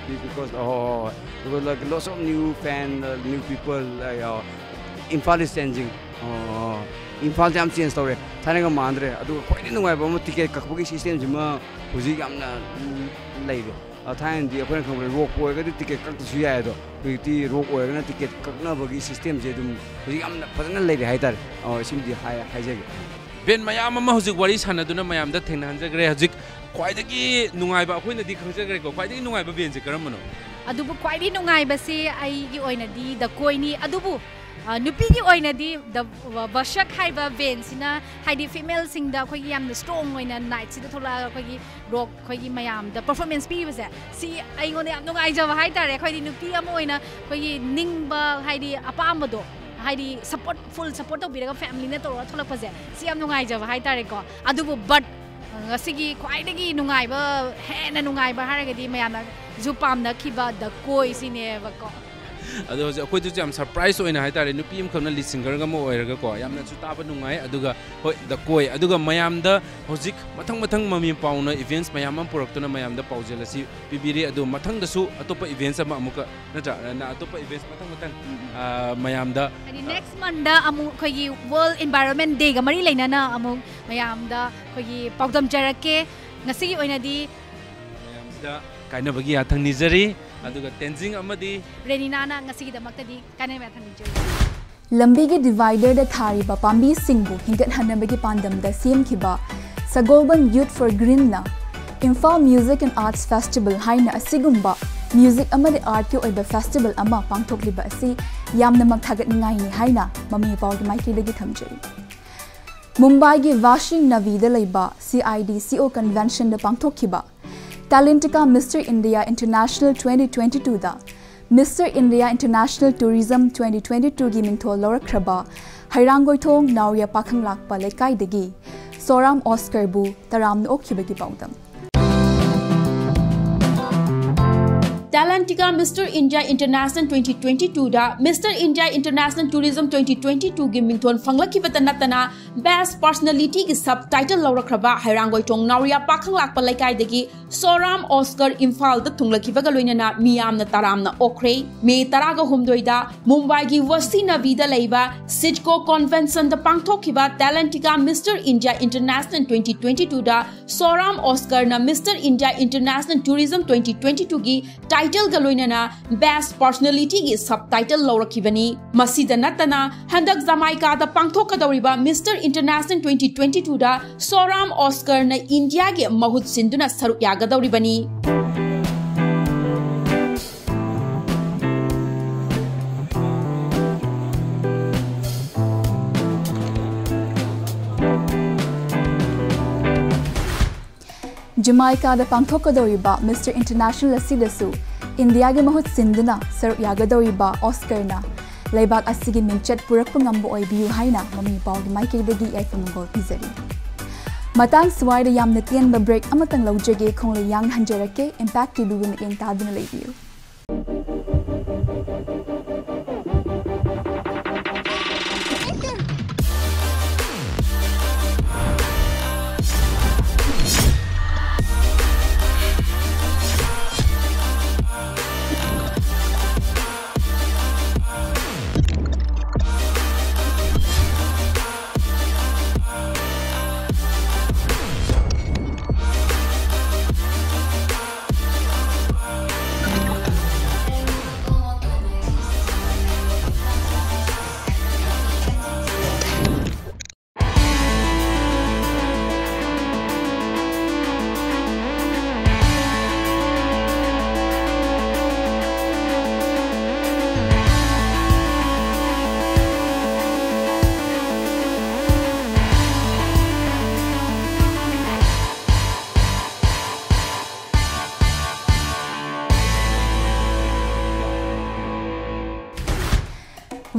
because, ꯑꯣ, because, like, lots of new fan, uh, new people, like, uh, Imphal is changing. ꯑꯣ, ꯏꯝꯐꯥꯜꯁꯦ ꯌꯥꯝ change ꯇꯧꯔꯦ, ꯊꯥꯏꯅꯒ ꯃꯥꯟꯗ꯭ꯔꯦ꯫ ꯑꯗꯨꯒ ꯈ꯭ꯋꯥꯏꯗꯒꯤ ꯅꯨꯡꯉꯥꯏꯕ ꯑꯃ, ꯇꯤꯀꯦꯠ ꯀꯛꯄꯒꯤ system ꯁꯤꯃ ꯍꯧꯖꯤꯛ ꯌꯥꯝꯅ, ꯎꯝ, ꯂꯩꯔꯦ꯫ ꯑ, ꯊꯥꯏꯅꯗꯤ ꯑꯩꯈꯣꯏꯅ ꯈꯪꯕꯗ ꯔꯣꯛꯄꯨ ꯑꯣꯏꯔꯒꯗꯤ ꯇꯤꯀꯦꯠ ꯀꯛꯇ꯭ꯔꯁꯨ ꯌꯥꯏ, ꯑꯗꯣ ꯍꯧꯖꯤꯛꯇꯤ ꯔꯣꯛ ꯑꯣꯏꯔꯒꯅ ꯇꯤꯀꯦꯠ ꯀꯛꯅꯕꯒꯤ system ꯁꯦ ꯑꯗꯨꯝ ꯍꯧꯖꯤꯛ ꯌꯥꯝꯅ ꯐꯖꯅ ꯂꯩꯔꯦ ꯍꯥꯏꯇꯥꯔꯦ꯫ ꯑ, ꯁꯤꯃꯗꯤ ꯍꯥꯏ-, ꯍꯥꯏꯖꯒꯦ꯫ ꯕꯦꯟ ꯃꯌꯥꯝ ꯑꯃ ꯍꯧꯖꯤꯛ ꯋꯥꯔꯤ ꯁꯥꯟꯅꯗꯨꯅ ꯃꯌꯥꯝꯗ ꯊꯦꯡꯅꯍꯟꯖꯈ꯭ꯔꯦ꯫ ꯍꯧꯖꯤꯛ ꯈ꯭ꯋꯥꯏꯗꯒꯤ ꯅꯨꯡꯉꯥꯏꯕ, ꯑꯩꯈꯣꯏꯅꯗꯤ ꯈꯪꯖꯈ꯭ꯔꯦꯀꯣ, ꯈ꯭ꯋꯥꯏꯗꯒꯤ ꯅꯨꯡꯉꯥꯏꯕ ꯕꯦꯟꯁꯦ ꯀꯔꯝꯕꯅꯣ? ꯑꯗꯨꯕꯨ ꯈ꯭ꯋꯥꯏꯗꯒꯤ ꯅꯨꯡꯉꯥꯏꯕꯁꯤ ꯑꯩꯒꯤ ꯑꯣꯏꯅꯗꯤ ꯗ ꯀꯣꯏꯅꯤ꯫ ꯑꯗꯨꯕꯨ ꯑ, ꯅꯨꯄꯤꯒꯤ ꯑꯣꯏꯅꯗꯤ ꯗ ꯕꯁꯛ ꯍꯥꯏꯕ ꯕꯦꯟꯁꯤꯅ, ꯍꯥꯏꯗꯤ ꯐꯤꯃꯦꯜꯁꯤꯡꯗ ꯑꯩꯈꯣꯏꯒꯤ ꯌꯥꯝꯅ ꯁ꯭ꯇ꯭ꯔꯣꯡ ꯑꯣꯏꯅ ꯅꯥꯏꯠꯁꯤꯗ ꯊꯣꯛꯂꯛꯑꯒ ꯑꯩꯈꯣꯏꯒꯤ ꯔꯣꯛ, ꯑꯩꯈꯣꯏꯒꯤ ꯃꯌꯥꯝꯗ ꯄꯔꯐꯣꯔꯃꯦꯟꯁ ꯄꯤꯕꯁꯦ, ꯁꯤ ꯑꯩꯉꯣꯟꯗ ꯌꯥꯝ ꯅꯨꯡꯉꯥꯏꯖꯕ ꯍꯥꯏꯇꯥꯔꯦ꯫ ꯑꯩꯈꯣꯏꯗꯤ ꯅꯨꯄꯤ ꯑꯃ ꯑꯣꯏꯅ ꯑꯩꯈꯣꯏꯒꯤ ꯅꯤꯡꯕ, ꯍꯥꯏꯗꯤ ꯑꯄꯥꯝꯕꯗꯣ, ꯍꯥꯏꯗꯤ ꯁꯞꯄꯣꯔꯠ, ꯐꯨꯜ ꯁꯞꯄꯣꯔꯠ ꯇꯧꯕꯤꯔꯒ ꯐꯦꯃꯤꯂꯤꯅ ꯇꯧꯔꯒ ꯊꯣꯛꯂꯛꯄꯁꯦ, ꯁꯤ ꯌꯥꯝ ꯅꯨꯡꯉꯥꯏꯖꯕ ꯍꯥꯏꯇꯥꯔꯦꯀꯣ꯫ ꯑꯗꯨꯕꯨ ꯕꯠ ꯉꯁꯤꯒꯤ ꯈ꯭ꯋꯥꯏꯗꯒꯤ ꯅꯨꯡꯉꯥꯏꯕ, ꯍꯦꯟꯅ ꯅꯨꯡꯉꯥꯏꯕ ꯍꯥꯏꯔꯒꯗꯤ ꯃꯌꯥꯝꯅꯁꯨ ꯄꯥꯝꯅꯈꯤꯕ ꯗ ꯀꯣꯏ ꯁꯤꯅꯦꯕꯀꯣ꯫ ꯑꯗꯣ ꯍꯧꯖꯤꯛ ꯑꯩꯈꯣꯏꯗꯁꯨ ꯌꯥꯝ ꯁꯔꯄ꯭ꯔꯥꯏꯁ ꯑꯣꯏꯅ ꯍꯥꯏꯇꯥꯔꯦ, ꯅꯨꯄꯤ ꯑꯃꯈꯛꯅ ꯂꯤꯗ ꯁꯤꯡꯒꯔꯒ ꯑꯃ ꯑꯣꯏꯔꯒꯀꯣ, ꯌꯥꯝꯅꯁꯨ ꯇꯥꯕ ꯅꯨꯡꯉꯥꯏ꯫ ꯑꯗꯨꯒ ꯍꯣꯏ, ꯗ ꯀꯣꯏ, ꯑꯗꯨꯒ ꯃꯌꯥꯝꯗ ꯍꯧꯖꯤꯛ ꯃꯊꯪ ꯃꯊꯪ ꯃꯃꯤ ꯄꯥꯎꯅ ꯏꯚꯦꯟꯠꯁ ꯃꯌꯥꯝ ꯑꯃ ꯄꯨꯔꯛꯇꯨꯅ ꯃꯌꯥꯝꯗ ꯄꯥꯎꯖꯦꯜ ꯑꯁꯤ ꯄꯤꯕꯤꯔꯤ꯫ ꯑꯗꯣ ꯃꯊꯪꯗꯁꯨ ꯑꯇꯣꯞꯄ ꯏꯚꯦꯟꯠꯁ ꯑꯃ ꯑꯃꯨꯛꯀ, ꯅꯠꯇ꯭ꯔꯥ, ꯑꯇꯣꯞꯄ ꯏꯚꯦꯟꯠꯁ ꯃꯊꯪ ꯃꯊꯪ, ꯑ, ꯃꯌꯥꯝꯗ, ꯍꯥꯏꯗꯤ ꯑ, ꯅꯦꯛꯁ ꯃꯟꯗ ꯑꯃꯨꯛ ꯑꯩꯈꯣꯏꯒꯤ ꯋꯥꯔꯜꯗ ꯏꯟꯚꯥꯏꯔꯣꯟꯃꯦꯟ ꯗꯦꯒ ꯃꯔꯤ ꯂꯩꯅꯅ ꯑꯃꯨꯛ ꯃꯌꯥꯝꯗ ꯑꯩꯈꯣꯏꯒꯤ ꯄꯥꯎꯗꯝꯖꯔꯛꯀꯦ꯫ ꯉꯁꯤꯒꯤ ꯑꯣꯏꯅꯗꯤ ꯃꯌꯥꯝꯁꯤꯗ ꯀꯥꯏꯅꯕꯒꯤ ꯌꯥꯊꯪ ꯅꯤꯖꯔꯤ꯫ ꯑꯗꯨꯒ ꯇꯦꯟꯖꯤꯡ ꯑꯃꯗꯤ ꯔꯦꯅꯤꯅꯥꯅ ꯉꯁꯤꯒꯤꯗꯃꯛꯇꯗꯤ ꯀꯥꯏꯅꯕ ꯌꯥꯊꯪ ꯅꯤꯖꯔꯤ꯫ ꯂꯝꯕꯤꯒꯤ ꯗꯤꯚꯥꯏꯗꯔꯗ ꯊꯥꯔꯤꯕ ꯄꯥꯝꯕꯤꯁꯤꯡꯕꯨ ꯍꯤꯡꯒꯠꯍꯟꯅꯕꯒꯤ ꯄꯥꯟꯗꯝꯗ ꯁꯦꯝꯈꯤꯕ ꯁꯒꯣꯜꯕꯟ Youth for Greenꯅ Imphal Music and Arts Festival ꯍꯥꯏꯅ ꯑꯁꯤꯒꯨꯝꯕ ꯃ꯭ꯌꯨꯖꯤꯛ ꯑꯃꯗꯤ ꯑꯥꯔꯠꯀꯤ ꯑꯣꯏꯕ ꯐꯦꯁꯇꯤꯚꯦꯜ ꯑꯃ ꯄꯥꯡꯊꯣꯛꯂꯤꯕ ꯑꯁꯤ ꯌꯥꯝꯅꯃꯛ ꯊꯥꯒꯠꯅꯤꯡꯉꯥꯏꯅꯤ ꯍꯥꯏꯅ ꯃꯃꯤ ꯄꯥꯎꯒꯤ ꯃꯥꯏꯀꯩꯗꯒꯤ ꯊꯝꯖꯔꯤ꯫ ꯃꯨꯝꯕꯥꯏꯒꯤ ꯚꯥꯁꯤ ꯅꯚꯤꯗ ꯂꯩꯕ C I D C O conventionꯗ ꯄꯥꯡꯊꯣꯛꯈꯤꯕ Talentica Mister India International twenty twenty twoꯗ Mister India International Tourism twenty twenty twoꯒꯤ ꯃꯤꯡꯊꯣꯜ ꯂꯧꯔꯛꯈ꯭ꯔꯕ ꯍꯩꯔꯥꯡꯒꯣꯏꯊꯣꯡ ꯅꯥꯎꯔꯤꯌꯥ ꯄꯥꯈꯪꯂꯥꯛꯄ ꯂꯩꯀꯥꯏꯗꯒꯤ ꯁꯣꯔꯥꯝ ꯑꯣꯁꯀꯔꯕꯨ ꯇꯔꯥꯝꯅ ꯑꯣꯛꯈꯤꯕꯒꯤ ꯄꯥꯎꯗꯝ꯫ Talentica Mister India International twenty twenty twoꯗ Mister India International Tourism twenty twenty twoꯒꯤ ꯃꯤꯡꯊꯣꯜ ꯐꯪꯂꯛꯈꯤꯕꯇ ꯅꯠꯇꯅ Best Personalityꯒꯤ sub title ꯂꯧꯔꯛꯈ꯭ꯔꯕ ꯍꯩꯔꯥꯡꯒꯣꯏꯊꯣꯡ ꯅꯥꯎꯔꯤꯌꯥ ꯄꯥꯈꯪꯂꯥꯛꯄ ꯂꯩꯀꯥꯏꯗꯒꯤ ꯁꯣꯔꯥꯝ ꯑꯣꯁꯀꯔ ꯏꯝꯐꯥꯜꯗ ꯊꯨꯡꯂꯈꯤꯕꯒ ꯂꯣꯏꯅꯅ ꯃꯤꯌꯥꯝꯅ ꯇꯔꯥꯝꯅ ꯑꯣꯛꯈ꯭ꯔꯦ꯫ ꯃꯦ ꯇꯔꯥꯒ ꯍꯨꯝꯗꯣꯏꯗ ꯃꯨꯝꯕꯥꯏꯒꯤ ꯋꯁꯤ ꯅꯕꯤꯗ ꯂꯩꯕ ꯁꯤꯠꯀꯣ ꯀꯣꯟꯚꯦꯟꯁꯟꯗ ꯄꯥꯡꯊꯣꯛꯈꯤꯕ Talentica Mister India International twenty twenty twoꯗ ꯁꯣꯔꯥꯝ ꯑꯣꯁꯀꯔꯅ Mister India International Tourism twenty twenty twoꯒꯤ titleꯒ ꯂꯣꯏꯅꯅ Best Personalityꯒꯤ sub title ꯂꯧꯔꯛꯈꯤꯕꯅꯤ꯫ ꯃꯁꯤꯗ ꯅꯠꯇꯅ ꯍꯟꯗꯛ ꯖꯃꯥꯏꯀꯥꯗ ꯄꯥꯡꯊꯣꯛꯀꯗꯧꯔꯤꯕ Mister International twenty twenty twoꯗ ꯁꯣꯔꯥꯝ ꯑꯣꯁꯀꯔꯅ ꯏꯟꯗꯤꯌꯥꯒꯤ ꯃꯍꯨꯠ ꯁꯤꯟꯗꯨꯅ ꯁꯔꯨꯛ ꯌꯥꯒꯗꯧꯔꯤꯕꯅꯤ꯫ ꯖꯃꯥꯏꯀꯥꯗ ꯄꯥꯡꯊꯣꯛꯀꯗꯧꯔꯤꯕ ꯃꯤꯁꯇꯔ ꯏꯟꯇꯔꯅꯦꯁꯅꯦꯜ ꯑꯁꯤꯗꯁꯨ ꯏꯟꯗꯤꯌꯥꯒꯤ ꯃꯍꯨꯠ ꯁꯤꯟꯗꯨꯅ ꯁꯔꯨꯛ ꯌꯥꯒꯗꯧꯔꯤꯕ ꯑꯣꯁꯀꯔꯅ ꯂꯩꯕꯥꯛ ꯑꯁꯤꯒꯤ ꯃꯤꯡꯆꯠ ꯄꯨꯔꯛꯄ ꯉꯝꯕ ꯑꯣꯏꯕꯤꯌꯨ ꯍꯥꯏꯅ ꯃꯃꯤ ꯃꯄꯥꯎꯒꯤ ꯃꯥꯏꯀꯩꯗꯒꯤ ꯌꯥꯏꯐ ꯃꯪꯒꯣꯜ ꯄꯤꯖꯔꯤ꯫ ꯃꯇꯥꯡ ꯁ꯭ꯋꯥꯏꯗ ꯌꯥꯝꯅ ꯇꯦꯟꯕ ꯕ꯭ꯔꯦꯛ ꯑꯃꯇꯪ ꯂꯧꯖꯒꯦ꯫ ꯈꯣꯡꯂꯩ ꯌꯥꯡꯅ ꯍꯟꯖꯔꯛꯀꯦ꯫ ꯏꯝꯄꯦꯛ ꯇꯤꯚꯤꯕꯨ ꯃꯤꯠꯌꯦꯡ ꯇꯥꯗꯨꯅ ꯂꯩꯕꯤꯌꯨ꯫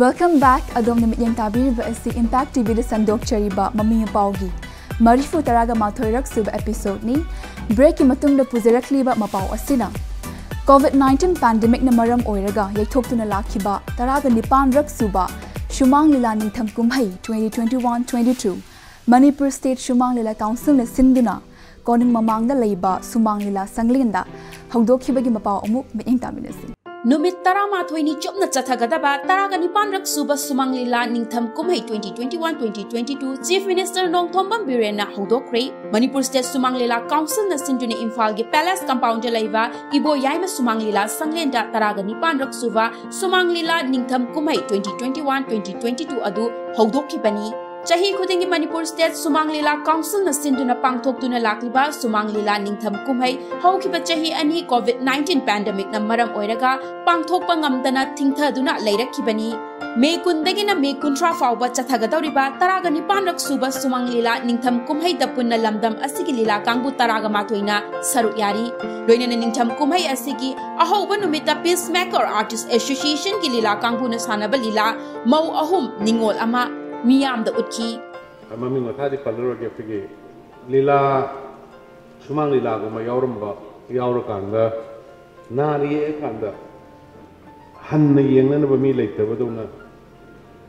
Welcome back. ꯑꯗꯣꯝꯅ ꯃꯤꯠꯌꯦꯡ ꯇꯥꯕꯤꯔꯤꯕ ꯑꯁꯤ ꯏꯝꯄꯦꯛ ꯇꯤꯚꯤꯗ ꯁꯟꯗꯣꯛꯆꯔꯤꯕ ꯃꯃꯤ ꯃꯄꯥꯎꯒꯤ ꯃꯔꯤꯐꯨ ꯇꯔꯥꯒ ꯃꯥꯊꯣꯏꯔꯛ ꯁꯨꯕ ꯑꯦꯄꯤꯁꯣꯗꯅꯤ꯫ ꯕ꯭ꯔꯦꯛꯀꯤ ꯃꯇꯨꯡꯗ ꯄꯨꯖꯔꯛꯂꯤꯕ ꯃꯄꯥꯎ ꯑꯁꯤꯅ COVID nineteen ꯄꯦꯟꯗꯦꯃꯤꯛꯅ ꯃꯔꯝ ꯑꯣꯏꯔꯒ ꯌꯩꯊꯣꯛꯇꯨꯅ ꯂꯥꯛꯈꯤꯕ ꯇꯔꯥꯒ ꯅꯤꯄꯥꯟꯔꯛ ꯁꯨꯕ ꯁꯨꯃꯥꯡ ꯂꯤꯂꯥ ꯅꯤꯡꯊꯝ ꯀꯨꯝꯍꯩ twenty twenty-one twenty-two Manipur state Sumang Lila ꯀꯥꯎꯟꯁꯤꯜꯅ ꯁꯤꯟꯗꯨꯅ ꯀꯣꯅꯨꯡ ꯃꯃꯥꯡꯗ ꯂꯩꯕ ꯁꯨꯃꯥꯡ ꯂꯤꯂꯥ ꯁꯪꯂꯦꯟꯗ ꯍꯧꯗꯣꯛꯈꯤꯕꯒꯤ ꯃꯄꯥꯎ ꯑꯃꯨꯛ ꯃꯤꯠꯌꯦꯡ ꯇꯥꯃꯤꯟꯅꯁꯤ꯫ ꯅꯨꯃꯤꯠ ꯇꯔꯥꯃꯥꯊꯣꯏꯅꯤ ꯆꯨꯞꯅ ꯆꯠꯊꯒꯗꯕ ꯇꯔꯥꯒ ꯅꯤꯄꯥꯟꯔꯛ ꯁꯨꯕ ꯁꯨꯃꯥꯡ ꯂꯤꯂꯥ ꯅꯤꯡꯊꯝ ꯀꯨꯝꯍꯩ twenty twenty-one twenty twenty-two Chief Minister Nongthombam ꯕꯤꯔꯦꯟꯅ ꯍꯧꯗꯣꯛꯈ꯭ꯔꯦ꯫ ꯃꯅꯤꯄꯨꯔ ꯁ꯭ꯇꯦꯠ ꯁꯨꯃꯥꯡ ꯂꯤꯂꯥ ꯀꯥꯎꯟꯁꯤꯜꯅ ꯁꯤꯟꯗꯨꯅ ꯏꯝꯐꯥꯜꯒꯤ ꯄꯦꯂꯦꯁ ꯀꯝꯄꯥꯎꯟꯗ ꯂꯩꯕ ꯏꯕꯣꯌꯥꯏꯃ ꯁꯨꯃꯥꯡ ꯂꯤꯂꯥ ꯁꯪꯂꯦꯟꯗ ꯇꯔꯥꯒ ꯅꯤꯄꯥꯟꯔꯛ ꯁꯨꯕ ꯁꯨꯃꯥꯡ ꯂꯤꯂꯥ ꯅꯤꯡꯊꯝ ꯀꯨꯝꯍꯩ twenty twenty-one twenty twenty-two ꯑꯗꯨ ꯍꯧꯗꯣꯛꯈꯤꯕꯅꯤ꯫ ꯆꯍꯤ ꯈꯨꯗꯤꯡꯒꯤ ꯃꯅꯤꯄꯨꯔ ꯁ꯭ꯇꯦꯠ ꯁꯨꯃꯥꯡ ꯂꯤꯂꯥ ꯀꯥꯎꯟꯁꯤꯜꯅ ꯁꯤꯟꯗꯨꯅ ꯄꯥꯡꯊꯣꯛꯇꯨꯅ ꯂꯥꯛꯂꯤꯕ ꯁꯨꯃꯥꯡ ꯂꯤꯂꯥ ꯅꯤꯡꯊꯝ ꯀꯨꯝꯍꯩ ꯍꯧꯈꯤꯕ ꯆꯍꯤ ꯑꯅꯤ ꯀꯣꯚꯤꯗ ꯅꯥꯏꯟꯇꯤꯟ ꯄꯦꯟꯗꯦꯃꯤꯛꯅ ꯃꯔꯝ ꯑꯣꯏꯔꯒ ꯄꯥꯡꯊꯣꯛꯄ ꯉꯝꯗꯅ ꯊꯤꯡꯊꯗꯨꯅ ꯂꯩꯔꯛꯈꯤꯕꯅꯤ꯫ ꯃꯦ ꯀꯨꯟꯗꯒꯤꯅ ꯃꯦ ꯀꯨꯟꯊ꯭ꯔꯥ ꯐꯥꯎꯕ ꯆꯠꯊꯒꯗꯧꯔꯤꯕ ꯇꯔꯥꯒ ꯅꯤꯄꯥꯟꯔꯛ ꯁꯨꯕ ꯁꯨꯃꯥꯡ ꯂꯤꯂꯥ ꯅꯤꯡꯊꯝ ꯀꯨꯝꯍꯩꯗ ꯄꯨꯟꯅ ꯂꯝꯗꯝ ꯑꯁꯤꯒꯤ ꯂꯤꯂꯥ ꯀꯥꯡꯕꯨ ꯇꯔꯥꯒ ꯃꯥꯊꯣꯏꯅ ꯁꯔꯨꯛ ꯌꯥꯔꯤ꯫ ꯂꯣꯏꯅꯅ ꯅꯤꯡꯊꯝ ꯀꯨꯝꯍꯩ ꯑꯁꯤꯒꯤ ꯑꯍꯧꯕ ꯅꯨꯃꯤꯠꯇ ꯄꯤꯁ ꯃꯦꯀꯔ ꯑꯥꯔꯇꯤꯁ ꯑꯦꯁꯣꯁꯤꯌꯦꯁꯟꯒꯤ ꯂꯤꯂꯥ ꯀꯥꯡꯕꯨꯅ ꯁꯥꯟꯅꯕ ꯂꯤꯂꯥ ꯃꯧ ꯑꯍꯨꯝ ꯅꯤꯉꯣꯜ ꯑꯃ ꯃꯤꯌꯥꯝꯗ ꯎꯠꯈꯤ꯫ ꯃꯃꯤꯡ ꯃꯊꯥꯗꯤ ꯄꯜꯂꯔꯣꯏꯒꯦ꯫ ꯑꯩꯈꯣꯏꯒꯤ ꯂꯤꯂꯥ, ꯁꯨꯃꯥꯡ ꯂꯤꯂꯥꯒꯨꯝꯕ ꯌꯥꯎꯔꯝꯕ, ꯌꯥꯎꯔꯀꯥꯟꯗ ꯅꯥꯔꯛꯑꯀꯥꯟꯗ ꯍꯟꯅ ꯌꯦꯡꯅꯅꯕ ꯃꯤ ꯂꯩꯇꯕꯗꯧꯅ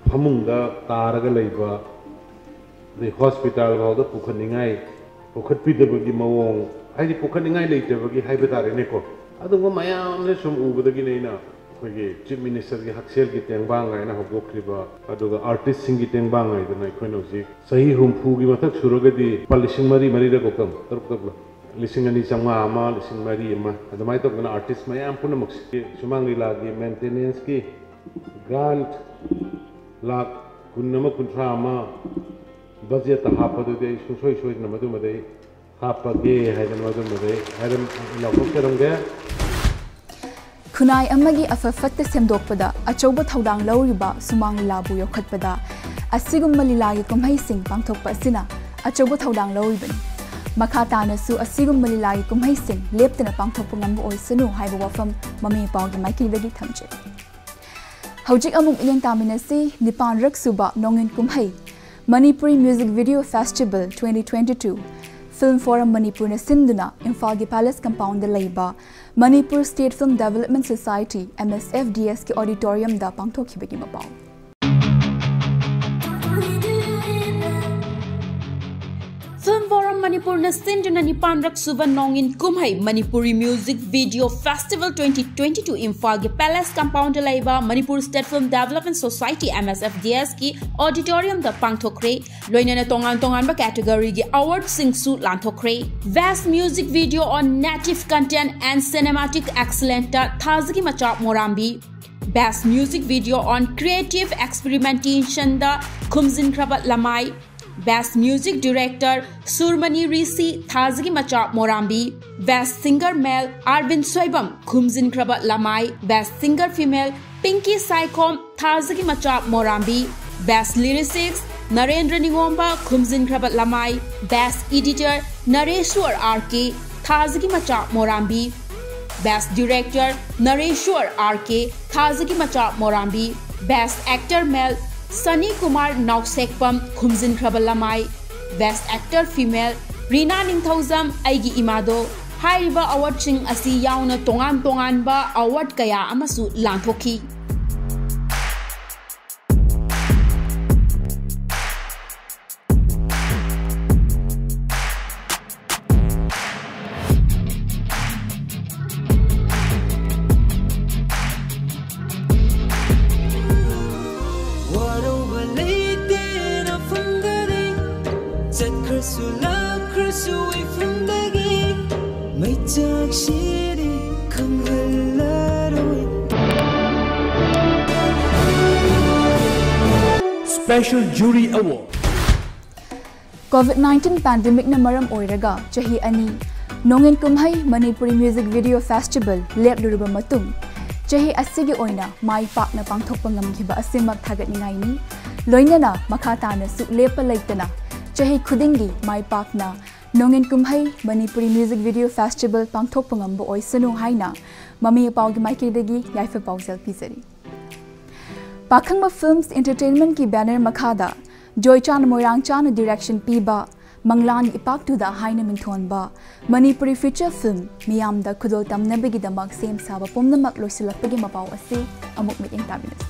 ꯐꯃꯨꯡꯗ ꯇꯥꯔꯒ ꯂꯩꯕ, ꯑꯗꯩ ꯍꯣꯁꯄꯤꯇꯥꯜ ꯐꯥꯎꯗ ꯄꯨꯈꯠꯅꯤꯡꯉꯥꯏ, ꯄꯨꯈꯠꯄꯤꯗꯕꯒꯤ ꯃꯑꯣꯡ, ꯍꯥꯏꯗꯤ ꯄꯨꯈꯠꯅꯤꯡꯉꯥꯏ ꯂꯩꯇꯕꯒꯤ ꯍꯥꯏꯕ ꯇꯥꯔꯦꯅꯦꯀꯣ꯫ ꯑꯗꯨꯒꯨꯝꯕ ꯃꯌꯥꯝꯁꯦ ꯁꯨꯝ ꯎꯕꯗꯒꯤꯅꯦ ꯑꯩꯅ ꯑꯩꯈꯣꯏꯒꯤ ꯆꯤꯐ ꯃꯤꯅꯤꯁꯇꯔꯒꯤ ꯍꯛꯁꯦꯜꯒꯤ ꯇꯦꯡꯕꯥꯡ ꯍꯥꯏꯅ ꯍꯧꯗꯣꯛꯈ꯭ꯔꯤꯕ, ꯑꯗꯨꯒ ꯑꯥꯔꯇꯤꯁꯁꯤꯡꯒꯤ ꯇꯦꯡꯕꯥꯡ ꯍꯥꯏꯗꯅ ꯑꯩꯈꯣꯏꯅ ꯍꯧꯖꯤꯛ ꯆꯍꯤ ꯍꯨꯝꯐꯨꯒꯤ ꯃꯊꯛ ꯁꯨꯔꯒꯗꯤ ꯂꯨꯄꯥ ꯂꯤꯁꯤꯡ ꯃꯔꯤ, ꯃꯔꯤꯔꯛ ꯀꯣꯛꯇꯪ, ꯇꯔꯨꯛ ꯇꯔꯨꯛ, ꯂꯤꯁꯤꯡ ꯑꯅꯤ ꯆꯥꯝꯃꯉꯥ ꯑꯃ, ꯂꯤꯁꯤꯡ ꯃꯔꯤ ꯑꯃ, ꯑꯗꯨꯃꯥꯏꯅ ꯇꯧꯗꯅ ꯑꯥꯔꯇꯤꯁ ꯃꯌꯥꯝ ꯄꯨꯝꯅꯃꯛꯁꯤ ꯁꯨꯃꯥꯡ ꯂꯤꯂꯥꯒꯤ ꯃꯦꯟꯇꯦꯅꯦꯟꯁꯀꯤ ꯒ꯭ꯔꯥꯟꯠ ꯂꯥꯈ ꯀꯨꯟ ꯑꯃ, ꯀꯨꯟꯊ꯭ꯔꯥ ꯑꯃ ꯕꯖꯦꯠꯇ ꯍꯥꯞꯄꯗꯨꯗꯤ ꯑꯩ ꯁꯨꯡꯁꯣꯏ ꯁꯣꯏꯗꯅ ꯃꯗꯨꯃꯗꯤ ꯑꯩ ꯍꯥꯞꯄꯒꯦ ꯍꯥꯏꯗꯅ ꯃꯗꯨꯃꯗꯤ ꯑꯩ ꯍꯥꯏꯔꯝ-, ꯂꯥꯎꯊꯣꯛꯆꯔꯝꯒꯦ꯫ ꯈꯨꯟꯅꯥꯏ ꯑꯃꯒꯤ ꯑꯐ ꯐꯠꯇ ꯁꯦꯝꯗꯣꯛꯄꯗ ꯑꯆꯧꯕ ꯊꯧꯗꯥꯡ ꯂꯧꯔꯤꯕ ꯁꯨꯃꯥꯡ ꯂꯤꯂꯥꯕꯨ ꯌꯣꯛꯈꯠꯄꯗ ꯑꯁꯤꯒꯨꯝꯕ ꯂꯤꯂꯥꯒꯤ ꯀꯨꯝꯍꯩꯁꯤꯡ ꯄꯥꯡꯊꯣꯛꯄ ꯑꯁꯤꯅ ꯑꯆꯧꯕ ꯊꯧꯗꯥꯡ ꯂꯧꯔꯤꯕꯅꯤ꯫ ꯃꯈꯥ ꯇꯥꯅꯁꯨ ꯑꯁꯤꯒꯨꯝꯕ ꯂꯤꯂꯥꯒꯤ ꯀꯨꯝꯍꯩꯁꯤꯡ ꯂꯦꯞꯇꯅ ꯄꯥꯡꯊꯣꯛꯄ ꯉꯝꯕ ꯑꯣꯏꯁꯅꯨ ꯍꯥꯏꯕ ꯋꯥꯐꯝ ꯃꯃꯤ ꯄꯥꯎꯒꯤ ꯃꯥꯏꯀꯩꯗꯒꯤ ꯊꯝꯖꯔꯤ꯫ ꯍꯧꯖꯤꯛ ꯑꯃꯨꯛ ꯃꯤꯠꯌꯦꯡ ꯇꯥꯃꯤꯟꯅꯁꯤ ꯅꯤꯄꯥꯟꯔꯛ ꯁꯨꯕ ꯅꯣꯡꯏꯟ ꯀꯨꯝꯍꯩ Manipuri Music Video Festival twenty twenty-two Film Forum ꯃꯅꯤꯄꯨꯔꯅ ꯁꯤꯟꯗꯨꯅ ꯏꯝꯐꯥꯜꯒꯤ ꯄꯦꯂꯦꯁ ꯀꯝꯄꯥꯎꯟꯗ ꯂꯩꯕ Manipur state film development society, M S F D S ꯀꯤ ꯑꯣꯗꯤꯇꯣꯔꯤꯌꯝꯗ ꯄꯥꯡꯊꯣꯛꯈꯤꯕꯒꯤ ꯃꯄꯥꯎ꯫ Film Forum ꯃꯅꯤꯄꯨꯔꯅ ꯁꯤꯟꯗꯨꯅ ꯅꯤꯄꯥꯟꯔꯛ ꯁꯨꯕ ꯅꯣꯡꯏꯟ ꯀꯨꯝꯍꯩ Manipuri Music Video Festival twenty twenty-two ꯏꯝꯐꯥꯜꯒꯤ ꯄꯦꯂꯦꯁ ꯀꯝꯄꯥꯎꯟꯗ ꯂꯩꯕ Manipur state film development society, M S F D S ꯀꯤ ꯑꯣꯗꯤꯇꯣꯔꯤꯌꯝꯗ ꯄꯥꯡꯊꯣꯛꯈ꯭ꯔꯦ꯫ ꯂꯣꯏꯅꯅ ꯇꯣꯉꯥꯟ ꯇꯣꯉꯥꯟꯕ ꯀꯦꯇꯦꯒꯣꯔꯤꯒꯤ ꯑꯦꯋꯥꯔꯗꯁꯤꯡꯁꯨ ꯂꯥꯟꯊꯣꯛꯈ꯭ꯔꯦ꯫ Best Music Video on Native Content and Cinematic Excellence ꯇ ꯊꯥꯖꯒꯤ ꯃꯆꯥ ꯃꯣꯔꯥꯝꯕꯤ, Best Music Video on Creative Experimentation ꯗ ꯈꯨꯝꯖꯤꯟꯈ꯭ꯔꯕ ꯂꯃꯥꯏ, Best Music Director ꯁꯨꯔꯃꯅꯤ ꯔꯤꯁꯤ, ꯊꯥꯖꯒꯤ ꯃꯆꯥ ꯃꯣꯔꯥꯝꯕꯤ, Best Singer Male ꯑꯥꯔꯕꯤꯟ ꯁꯣꯏꯕꯝ, ꯈꯨꯝꯖꯤꯟꯈ꯭ꯔꯕ ꯂꯃꯥꯏ, Best Singer Female ꯄꯤꯡꯀꯤ ꯁꯥꯏꯈꯣꯝ, ꯊꯥꯖꯒꯤ ꯃꯆꯥ ꯃꯣꯔꯥꯝꯕꯤ, Best Lyricist ꯅꯔꯦꯟꯗ꯭ꯔ ꯅꯤꯉꯣꯝꯕ, ꯈꯨꯝꯖꯤꯟꯈ꯭ꯔꯕ ꯂꯃꯥꯏ, Best Editor Nareshwar R K, ꯊꯥꯖꯒꯤ ꯃꯆꯥ ꯃꯣꯔꯥꯝꯕꯤ, Best Director Nareshwar R K, ꯊꯥꯖꯒꯤ ꯃꯆꯥ ꯃꯣꯔꯥꯝꯕꯤ, Best Actor Male ꯁꯅꯤ ꯀꯨꯃꯥꯔ ꯅꯥꯎꯁꯦꯛꯄꯝ, ꯈꯨꯝꯖꯤꯟꯈ꯭ꯔꯕ ꯂꯃꯥꯏ, Best Actor Female ꯔꯤꯅꯥ ꯅꯤꯡꯊꯧꯖꯝ, ꯑꯩꯒꯤ ꯏꯃꯥꯗꯣ꯫ ꯍꯥꯏꯔꯤꯕ ꯑꯦꯋꯥꯔꯗꯁꯤꯡ ꯑꯁꯤ ꯌꯥꯎꯅ ꯇꯣꯉꯥꯟ ꯇꯣꯉꯥꯟꯕ ꯑꯦꯋꯥꯔꯗ ꯀꯌꯥ ꯑꯃꯁꯨ ꯂꯥꯟꯊꯣꯛꯈꯤ꯫ ꯋꯥꯔꯧꯕ ꯂꯩꯇꯦ ꯅꯐꯝꯗꯗꯤ, ꯆꯠꯈ꯭ꯔꯁꯨ ꯂꯥꯛꯈ꯭ꯔꯁꯨ ꯏꯐꯝꯗꯒꯤ, ꯃꯩꯆꯥꯛꯁꯤꯗꯤ ꯈꯪꯍꯜꯂꯔꯣꯏ꯫ Special Jury Award꯫ COVID nineteen pandemic ꯅ ꯃꯔꯝ ꯑꯣꯏꯔꯒ ꯆꯍꯤ ꯑꯅꯤ ꯅꯣꯡꯏꯟ ꯀꯨꯝꯍꯩ ꯃꯅꯤꯄꯨꯔꯤ Music Video Festival ꯂꯦꯞꯂꯨꯔꯕ ꯃꯇꯨꯡ, ꯆꯍꯤ ꯑꯁꯤꯒꯤ ꯑꯣꯏꯅ ꯃꯥꯏ ꯄꯥꯛꯅ ꯄꯥꯡꯊꯣꯛꯄ ꯉꯝꯈꯤꯕ ꯑꯁꯤꯃꯛ ꯊꯥꯒꯠꯅꯤꯡꯉꯥꯏꯅꯤ꯫ ꯂꯣꯏꯅꯅ ꯃꯈꯥ ꯇꯥꯅꯁꯨ ꯂꯦꯞꯄ ꯂꯩꯇꯅ ꯆꯍꯤ ꯈꯨꯗꯤꯡꯒꯤ ꯃꯥꯏ ꯄꯥꯛꯅ ꯅꯣꯡꯏꯟ ꯀꯨꯝꯍꯩ ꯃꯅꯤꯄꯨꯔꯤ Music Video Festival ꯄꯥꯡꯊꯣꯛꯄ ꯉꯝꯕ ꯑꯣꯏꯁꯅꯨ ꯍꯥꯏꯅ ꯃꯃꯤ ꯑꯄꯥꯎꯒꯤ ꯃꯥꯏꯀꯩꯗꯒꯤ ꯌꯥꯏꯐ ꯄꯥꯎꯖꯦꯜ ꯄꯤꯖꯔꯤ꯫ ꯄꯥꯈꯪꯕ Films Entertainment ꯀꯤ banner ꯃꯈꯥꯗ ꯖꯣꯏꯆꯥꯟ ꯃꯣꯏꯔꯥꯡꯆꯥꯟꯅ direction ꯄꯤꯕ ꯃꯪꯂꯥꯟ ꯏꯄꯥꯛꯇꯨꯗ ꯍꯥꯏꯅ ꯃꯤꯡꯊꯣꯟꯕ ꯃꯅꯤꯄꯨꯔꯤ feature film ꯃꯤꯌꯥꯝꯗ ꯈꯨꯗꯣꯜ ꯇꯝꯅꯕꯒꯤꯗꯃꯛ ꯁꯦꯝ ꯁꯥꯕ ꯄꯨꯝꯅꯃꯛ ꯂꯣꯏꯁꯤꯜꯂꯛꯄꯒꯤ ꯃꯄꯥꯎ ꯑꯁꯤ ꯑꯃꯨꯛ ꯃꯤꯠꯌꯦꯡ ꯇꯥꯃꯤꯟꯅꯁꯤ꯫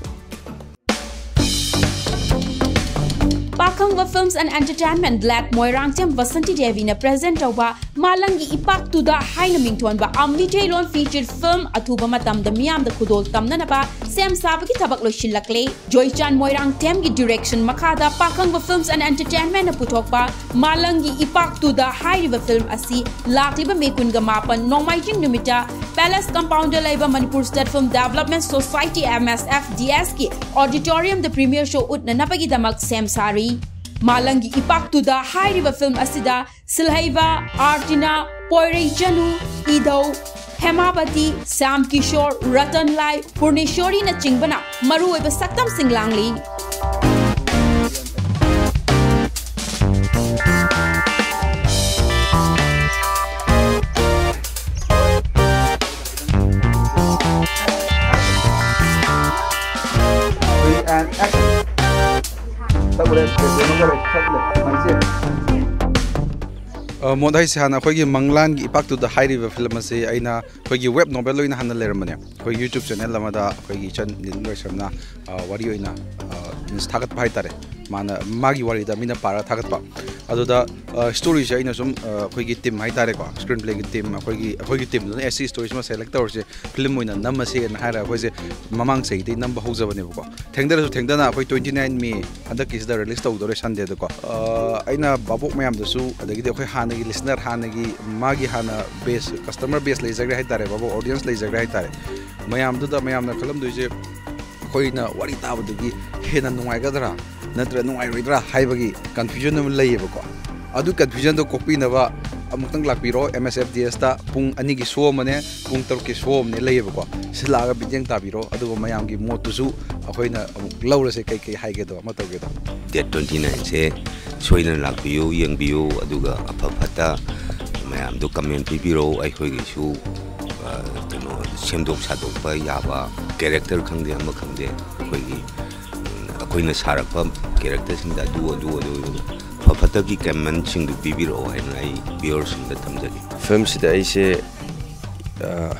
ꯑꯈꯪꯕ Films and Entertainment, ꯒ꯭ꯂꯦꯠ Moirangthem, Basanti ꯗꯦꯕꯤꯅ present ꯇꯧꯕ ꯃꯥꯂꯪꯒꯤ ꯏꯄꯥꯛꯇꯨꯗ ꯍꯥꯏꯅ ꯃꯤꯡꯊꯣꯟꯕ ꯑ ꯃꯤꯇꯩꯂꯣꯟ feature film ꯑꯊꯨꯕ ꯃꯇꯝꯗ ꯃꯤꯌꯥꯝꯗ ꯈꯨꯗꯣꯜ ꯇꯝꯅꯅꯕ ꯁꯦꯝ ꯁꯥꯕꯒꯤ ꯊꯕꯛ ꯂꯣꯏꯁꯤꯜꯂꯛꯂꯦ꯫ ꯖꯣꯏꯆꯥꯟ ꯃꯣꯏꯔꯥꯡꯊꯦꯝꯒꯤ direction ꯃꯈꯥꯗ ꯄꯥꯈꯪꯕ Films and Entertainment ꯅ ꯄꯨꯊꯣꯛꯄ ꯃꯥꯂꯪꯒꯤ ꯏꯄꯥꯛꯇꯨꯗ ꯍꯥꯏꯔꯤꯕ film ꯑꯁꯤ ꯂꯥꯛꯂꯤꯕ ꯃꯦ ꯀꯨꯟꯒ ꯃꯥꯄꯟ ꯅꯣꯡꯃꯥꯏꯖꯤꯡ ꯅꯨꯃꯤꯠꯇ Palace Compound ꯗ ꯂꯩꯕ Manipur State Film Development Society, M S F D S ꯀꯤ auditorium ꯗ premiere show ꯎꯠꯅꯅꯕꯒꯤꯗꯃꯛ ꯁꯦꯝ ꯁꯥꯔꯤ꯫ ꯃꯥꯂꯪꯒꯤ ꯏꯄꯥꯛꯇꯨꯗ ꯍꯥꯏꯔꯤꯕ film ꯑꯁꯤꯗ ꯁꯤꯜꯍꯩꯕ ꯑꯥꯔꯇꯤꯅꯥ, ꯄꯣꯏꯔꯩꯆꯅꯨ, ꯏꯙꯧ, ꯍꯦꯃꯥꯕꯇꯤ, ꯁ꯭ꯌꯥꯝ ꯀꯤꯁꯣꯔ, ꯔꯇꯟ ꯂꯥꯏ, ꯄꯨꯔꯅꯦꯁꯣꯔꯤꯅꯆꯤꯡꯕꯅ ꯃꯔꯨꯑꯣꯏꯕ ꯁꯛꯇꯝꯁꯤꯡ ꯂꯥꯡꯂꯤ꯫ Three and action. ꯇꯧꯔꯦ, ꯇꯧꯔꯦ, ꯇꯧꯔꯦ, ꯇꯧꯔꯦ, ꯃꯥꯡꯖꯦ꯫ ꯑ, ꯃꯣꯟꯗꯥꯏ ꯁꯤꯍꯥꯟ, ꯑꯩꯈꯣꯏꯒꯤ ꯃꯪꯂꯥꯟꯒꯤ ꯏꯄꯥꯛꯇꯨꯗ ꯍꯥꯏꯔꯤꯕ film ꯑꯁꯤ ꯑꯩꯅ ꯑꯩꯈꯣꯏꯒꯤ web novel ꯑꯣꯏꯅ ꯍꯥꯟꯅ ꯂꯩꯔꯝꯕꯅꯦ꯫ ꯑꯩꯈꯣꯏ YouTube channel ꯑꯃꯗ ꯑꯩꯈꯣꯏꯒꯤ ꯏꯆꯟ ꯅꯤꯂꯤꯟ ꯔꯣꯏꯁꯝꯅ, ꯑ, ꯋꯥꯔꯤ ꯑꯣꯏꯅ, ꯑ, ꯊꯥꯒꯠꯄ ꯍꯥꯏꯇꯥꯔꯦ꯫ ꯃꯥꯅ ꯃꯥꯒꯤ ꯋꯥꯔꯤꯗ ꯃꯤꯅ ꯄꯥꯔꯒ ꯊꯥꯒꯠꯄ꯫ ꯑꯗꯨꯗ, ꯑ, story ꯁꯦ ꯑꯩꯅ ꯁꯨꯝ, ꯑ, ꯑꯩꯈꯣꯏꯒꯤ team ꯍꯥꯏꯇꯥꯔꯦꯀꯣ, screenplay ꯒꯤ team, ꯑꯩꯈꯣꯏꯒꯤ, ꯑꯩꯈꯣꯏꯒꯤ team ꯗꯨꯅ "ꯑꯦ, ꯁꯤ story ꯁꯤꯃ select ꯇꯧꯔꯁꯦ, film ꯑꯣꯏꯅ ꯅꯝꯃꯁꯦꯅ" ꯍꯥꯏꯔꯒ ꯑꯩꯈꯣꯏꯁꯦ ꯃꯃꯥꯡ ꯆꯍꯤꯗꯩ ꯅꯝꯕ ꯍꯧꯖꯕꯅꯦꯕꯀꯣ꯫ ꯊꯦꯡꯗꯔꯁꯨ ꯊꯦꯡꯗꯅ ꯑꯩꯈꯣꯏ twenty nine May ꯍꯟꯗꯛꯀꯤꯁꯤꯗ release ꯇꯧꯗꯧꯔꯦ Sunday ꯗꯀꯣ꯫ ꯑ, ꯑꯩꯅ ꯚꯥꯕꯣꯛ ꯃꯌꯥꯝꯗꯁꯨ, ꯑꯗꯒꯤꯗꯤ ꯑꯩꯈꯣꯏ ꯍꯥꯟꯅꯒꯤ listener, ꯍꯥꯟꯅꯒꯤ ꯃꯥꯒꯤ ꯍꯥꯟꯅ base, customer base ꯂꯩꯖꯈ꯭ꯔꯦ ꯍꯥꯏꯇꯥꯔꯦ, ꯚꯥꯕꯣꯛ audience ꯂꯩꯖꯈ꯭ꯔꯦ ꯍꯥꯏꯇꯥꯔꯦ꯫ ꯃꯌꯥꯝꯗꯨꯗ ꯃꯌꯥꯝꯅ ꯈꯜꯂꯝꯗꯣꯏꯁꯦ, ꯑꯩꯈꯣꯏꯅ ꯋꯥꯔꯤ ꯇꯥꯕꯗꯨꯒꯤ ꯍꯦꯟꯅ ꯅꯨꯡꯉꯥꯏꯒꯗ꯭ꯔꯥ ꯅꯠꯇ꯭ꯔꯒ ꯅꯨꯡꯉꯥꯏꯔꯣꯏꯗ꯭ꯔꯥ ꯍꯥꯏꯕꯒꯤ confusion ꯑꯃ ꯂꯩꯌꯦꯕꯀꯣ꯫ ꯑꯗꯨ confusion ꯗꯣ ꯀꯣꯛꯄꯤꯅꯕ ꯑꯃꯨꯛꯇꯪ ꯂꯥꯛꯄꯤꯔꯣ꯫ M S F D S ꯇ ꯄꯨꯡ ꯑꯅꯤꯒꯤ show ꯑꯃꯅꯦ, ꯄꯨꯡ ꯇꯔꯨꯛꯀꯤ show ꯑꯃꯅꯦ ꯂꯩꯌꯦꯕꯀꯣ꯫ ꯁꯤ ꯂꯥꯛꯑꯒ ꯃꯤꯠꯌꯦꯡ ꯇꯥꯕꯤꯔꯣ, ꯑꯗꯨꯒ ꯃꯌꯥꯝꯒꯤ ꯃꯣꯠꯇꯨꯁꯨ ꯑꯩꯈꯣꯏꯅ ꯑꯃꯨꯛ ꯂꯧꯔꯁꯦ꯫ ꯀꯩ ꯀꯩ ꯍꯥꯏꯒꯦꯗꯣ ꯑꯃ ꯇꯧꯒꯦꯗꯣ꯫ Date twenty nine ꯁꯦ ꯁꯣꯏꯗꯅ ꯂꯥꯛꯄꯤꯌꯨ, ꯌꯦꯡꯕꯤꯌꯨ, ꯑꯗꯨꯒ ꯑꯐ ꯐꯠꯇ ꯃꯌꯥꯝꯗꯣ comment ꯄꯤꯕꯤꯔꯛꯎ꯫ ꯑꯩꯈꯣꯏꯒꯤꯁꯨ, ꯑ, ꯀꯩꯅꯣ, ꯁꯦꯝꯗꯣꯛ ꯁꯥꯗꯣꯛꯄ ꯌꯥꯕ character ꯈꯪꯗꯦ, ꯑꯃ ꯈꯪꯗꯦ, ꯑꯩꯈꯣꯏꯒꯤ, ꯎꯝ, ꯑꯩꯈꯣꯏꯅ ꯁꯥꯔꯛꯄ character ꯁꯤꯡꯗ ꯑꯗꯨ, ꯑꯗꯨ, ꯑꯗꯨ, ꯑꯗꯨ ꯑꯐ ꯐꯠꯇꯒꯤ comment ꯁꯤꯡꯗꯨ ꯄꯤꯕꯤꯔꯛꯑꯣ ꯍꯥꯏꯅ ꯑꯩ viewer ꯁꯤꯡꯗ ꯊꯝꯖꯒꯦ꯫ Film ꯁꯤꯗ ꯑꯩꯁꯦ, ꯑ,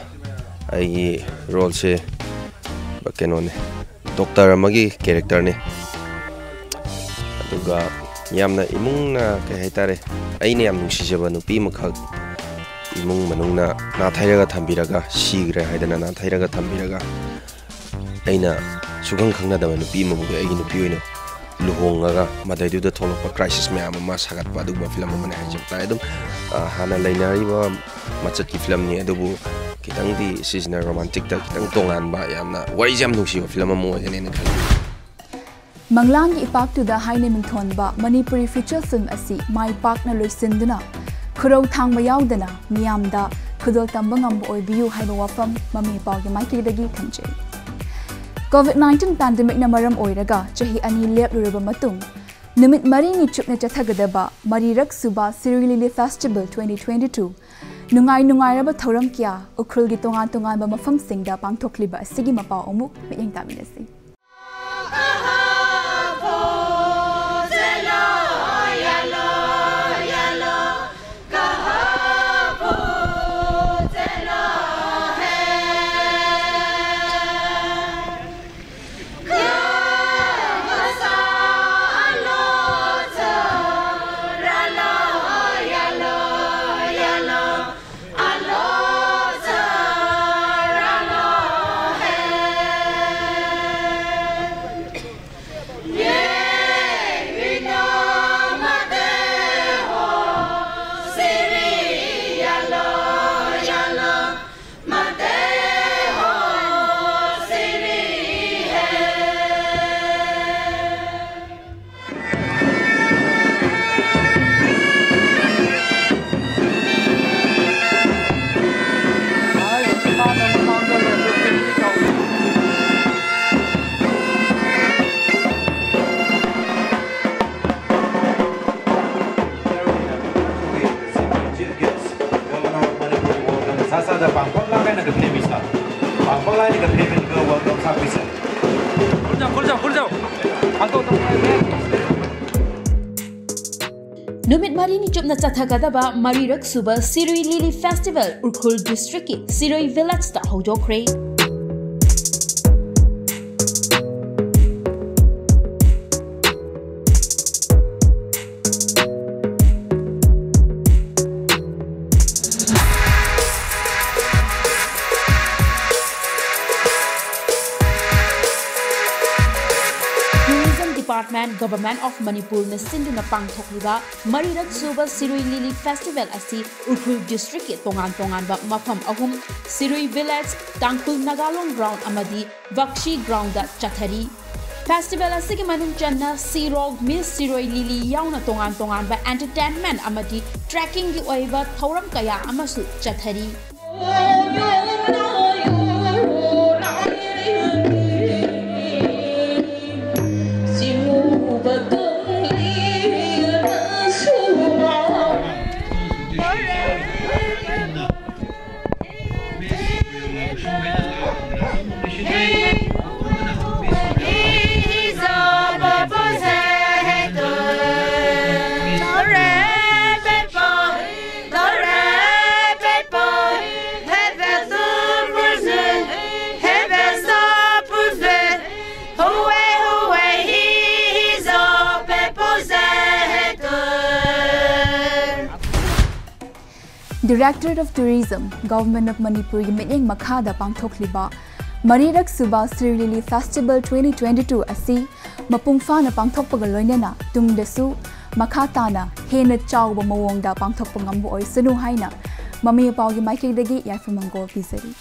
ꯑꯩꯒꯤ role ꯁꯦ ꯀꯩꯅꯣꯅꯦ, doctor ꯑꯃꯒꯤ character ꯅꯦ꯫ ꯑꯗꯨꯒ ꯌꯥꯝꯅ ꯏꯃꯨꯡꯅ, ꯀꯩ ꯍꯥꯏꯇꯥꯔꯦ, ꯑꯩꯅ ꯌꯥꯝ ꯅꯨꯡꯁꯤꯖꯕ ꯅꯨꯄꯤ ꯑꯃꯈꯛ ꯏꯃꯨꯡ ꯃꯅꯨꯡꯅ ꯅꯥꯊꯩꯔꯒ ꯊꯝꯕꯤꯔꯒ, ꯁꯤꯈ꯭ꯔꯦ ꯍꯥꯏꯗꯅ ꯅꯥꯊꯩꯔꯒ ꯊꯝꯕꯤꯔꯒ, ꯑꯩꯅ ꯁꯨꯈꯪ ꯈꯪꯅꯗꯕ ꯅꯨꯄꯤ ꯑꯃꯕꯨ ꯑꯩꯒꯤ ꯅꯨꯄꯤ ꯑꯣꯏꯅ ꯂꯨꯍꯣꯡꯉꯒ ꯃꯗꯩꯗꯨꯗ ꯊꯣꯛꯂꯛꯄ crisis ꯃꯌꯥꯝ ꯑꯃ ꯁꯥꯒꯠꯄ ꯑꯗꯨꯒꯨꯝꯕ ꯐꯤꯂꯝ ꯑꯃꯅꯤ ꯍꯥꯏꯖꯕ ꯇꯥꯏ꯫ ꯑꯗꯨꯝ, ꯑ, ꯍꯥꯟꯅ ꯂꯩꯅꯔꯤꯕ ꯃꯆꯠꯀꯤ ꯐꯤꯂꯝꯅꯤ, ꯑꯗꯨꯕꯨ ꯈꯤꯇꯪꯗꯤ ꯁꯤꯁꯤꯅ romanticꯇ ꯈꯤꯇꯪ ꯇꯣꯉꯥꯟꯕ, ꯌꯥꯝꯅ ꯋꯥꯔꯤꯁꯦ ꯌꯥꯝ ꯅꯨꯡꯁꯤꯕ ꯐꯤꯂꯝ ꯑꯃ ꯑꯣꯏꯒꯅꯦꯅ ꯈꯜꯂꯤ꯫ ꯃꯪꯂꯥꯟꯒꯤ ꯏꯄꯥꯛꯇꯨꯗ ꯍꯥꯏꯅ ꯃꯤꯡꯊꯣꯟꯕ ꯃꯅꯤꯄꯨꯔꯤ feature film ꯑꯁꯤ ꯃꯥꯏ ꯄꯥꯛꯅ ꯂꯣꯏꯁꯤꯟꯗꯨꯅ ꯈꯨꯔꯧ ꯊꯥꯡꯕ ꯌꯥꯎꯗꯅ ꯃꯤꯌꯥꯝꯗ ꯈꯨꯗꯣꯜ ꯇꯝꯕ ꯉꯝꯕ ꯑꯣꯏꯕꯤꯌꯨ ꯍꯥꯏꯕ ꯋꯥꯐꯝ ꯃꯃꯤ ꯄꯥꯎꯒꯤ ꯃꯥꯏꯀꯩꯗꯒꯤ ꯊꯝꯖꯔꯤ꯫ COVID nineteen pandemicꯅ ꯃꯔꯝ ꯑꯣꯏꯔꯒ ꯆꯍꯤ ꯑꯅꯤ ꯂꯦꯞꯂꯨꯔꯕ ꯃꯇꯨꯡ ꯅꯨꯃꯤꯠ ꯃꯔꯤꯅꯤ ꯆꯨꯞꯅ ꯆꯠꯊꯒꯗꯕ ꯃꯔꯤꯔꯛ ꯁꯨꯕ ꯁꯤꯔꯨꯏ ꯂꯤꯂꯤ Festival twenty twenty two ꯅꯨꯡꯉꯥꯏ ꯅꯨꯡꯉꯥꯏꯔꯕ ꯊꯧꯔꯝ ꯀꯌꯥ ꯎꯈ꯭ꯔꯨꯜꯒꯤ ꯇꯣꯉꯥꯟ ꯇꯣꯉꯥꯟꯕ ꯃꯐꯝꯁꯤꯡꯗ ꯄꯥꯡꯊꯣꯛꯂꯤꯕ ꯑꯁꯤꯒꯤ ꯃꯄꯥꯎ ꯑꯃꯨꯛ ꯃꯤꯠꯌꯦꯡ ꯇꯥꯃꯤꯟꯅꯁꯤ꯫ Sasa da pangkol la kai na kapne bisa. Pangkol la ni kapne bin ka welcome sa bisa. ꯈꯨꯜ ꯆꯥꯎ, ꯈꯨꯜ ꯆꯥꯎ, ꯈꯨꯜ ꯆꯥꯎ꯫ ꯍꯥꯡꯗꯣꯛ, ꯍꯥꯡꯗꯣꯛ꯫ ꯅꯨꯃꯤꯠ ꯃꯔꯤꯅꯤ ꯆꯨꯞꯅ ꯆꯠꯊꯒꯗꯕ ꯃꯔꯤꯔꯛ ꯁꯨꯕ ꯁꯤꯔꯨꯏ ꯂꯤꯂꯤ ꯐꯦꯁꯇꯤꯚꯦꯜ ꯎꯈ꯭ꯔꯨꯜ ꯗꯤꯁꯇ꯭ꯔꯤꯛꯀꯤ ꯁꯤꯔꯨꯏ ꯚꯤꯂꯦꯖꯇ ꯍꯧꯗꯣꯛꯈ꯭ꯔꯦ꯫ ꯃꯦꯟ ꯒꯚꯔꯟꯃꯦꯟꯠ ꯑꯣꯐ ꯃꯅꯤꯄꯨꯔꯅ ꯁꯤꯟꯗꯨꯅ ꯄꯥꯡꯊꯣꯛꯂꯤꯕ ꯃꯔꯤꯔꯛ ꯁꯨꯕ ꯁꯤꯔꯨꯏ ꯂꯤꯂꯤ ꯐꯦꯁꯇꯤꯚꯦꯜ ꯑꯁꯤ ꯎꯈ꯭ꯔꯨꯜ ꯗꯤꯁꯇ꯭ꯔꯤꯛꯀꯤ ꯇꯣꯉꯥꯟ ꯇꯣꯉꯥꯟꯕ ꯃꯐꯝ ꯑꯍꯨꯝ, ꯁꯤꯔꯨꯏ ꯚꯤꯂꯦꯖ, ꯇꯥꯡꯈꯨꯜ ꯅꯥꯒꯥꯂꯣꯡ ꯒ꯭ꯔꯥꯎꯟ ꯑꯃꯗꯤ ꯕꯛꯁꯤ ꯒ꯭ꯔꯥꯎꯟꯗ ꯆꯠꯊꯔꯤ꯫ ꯐꯦꯁꯇꯤꯚꯦꯜ ꯑꯁꯤꯒꯤ ꯃꯅꯨꯡ ꯆꯟꯅ ꯁꯤ ꯔꯣꯛ, ꯃꯤꯁ ꯁꯤꯔꯣꯏ ꯂꯤꯂꯤ ꯌꯥꯎꯅ ꯇꯣꯉꯥꯟ ꯇꯣꯉꯥꯟꯕ ꯑꯦꯟꯇꯔꯇꯦꯟꯃꯦꯟꯠ ꯑꯃꯗꯤ ꯇ꯭ꯔꯦꯛꯀꯤꯡꯒꯤ ꯑꯣꯏꯕ ꯊꯧꯔꯝ ꯀꯌꯥ ꯑꯃꯁꯨ ꯆꯠꯊꯔꯤ꯫ Directorate of Tourism, Government of ꯃꯅꯤꯄꯨꯔꯒꯤ ꯃꯤꯠꯌꯦꯡ ꯃꯈꯥꯗ ꯄꯥꯡꯊꯣꯛꯂꯤꯕ ꯃꯔꯤꯔꯛ ꯁꯨꯕ ꯁꯤꯔꯨꯏ ꯂꯤꯂꯤ ꯐꯦꯁꯇꯤꯚꯦꯜ twenty twenty-two ꯑꯁꯤ ꯃꯄꯨꯡ ꯐꯥꯅ ꯄꯥꯡꯊꯣꯛꯄꯒ ꯂꯣꯏꯅꯅ ꯇꯨꯡꯗꯁꯨ ꯃꯈꯥ ꯇꯥꯅ ꯍꯦꯟꯅ ꯆꯥꯎꯕ ꯃꯑꯣꯡꯗ ꯄꯥꯡꯊꯣꯛꯄ ꯉꯝꯕ ꯑꯣꯏꯁꯅꯨ ꯍꯥꯏꯅ ꯃꯃꯤ ꯃꯄꯥꯎꯒꯤ ꯃꯥꯏꯀꯩꯗꯒꯤ ꯌꯥꯏꯐ ꯃꯪꯒꯣꯜ ꯄꯤꯖꯔꯤ꯫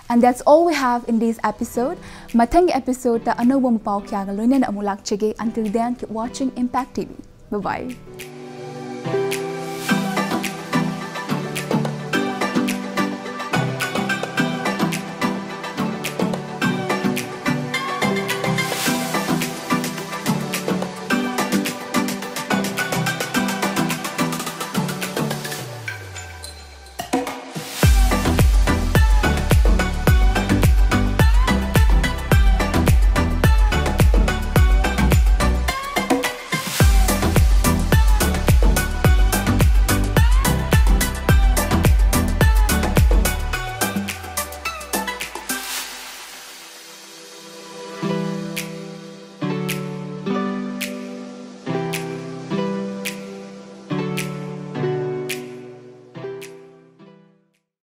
And that's all we have in this episode. ꯃꯊꯪꯒꯤ episodeꯇ ꯑꯅꯧꯕ ꯃꯄꯥꯎ ꯀꯌꯥꯒ ꯂꯣꯏꯅꯅ ꯑꯃꯨꯛ ꯂꯥꯛꯆꯒꯦ. Until then, keep watching Impact T V. Bye bye.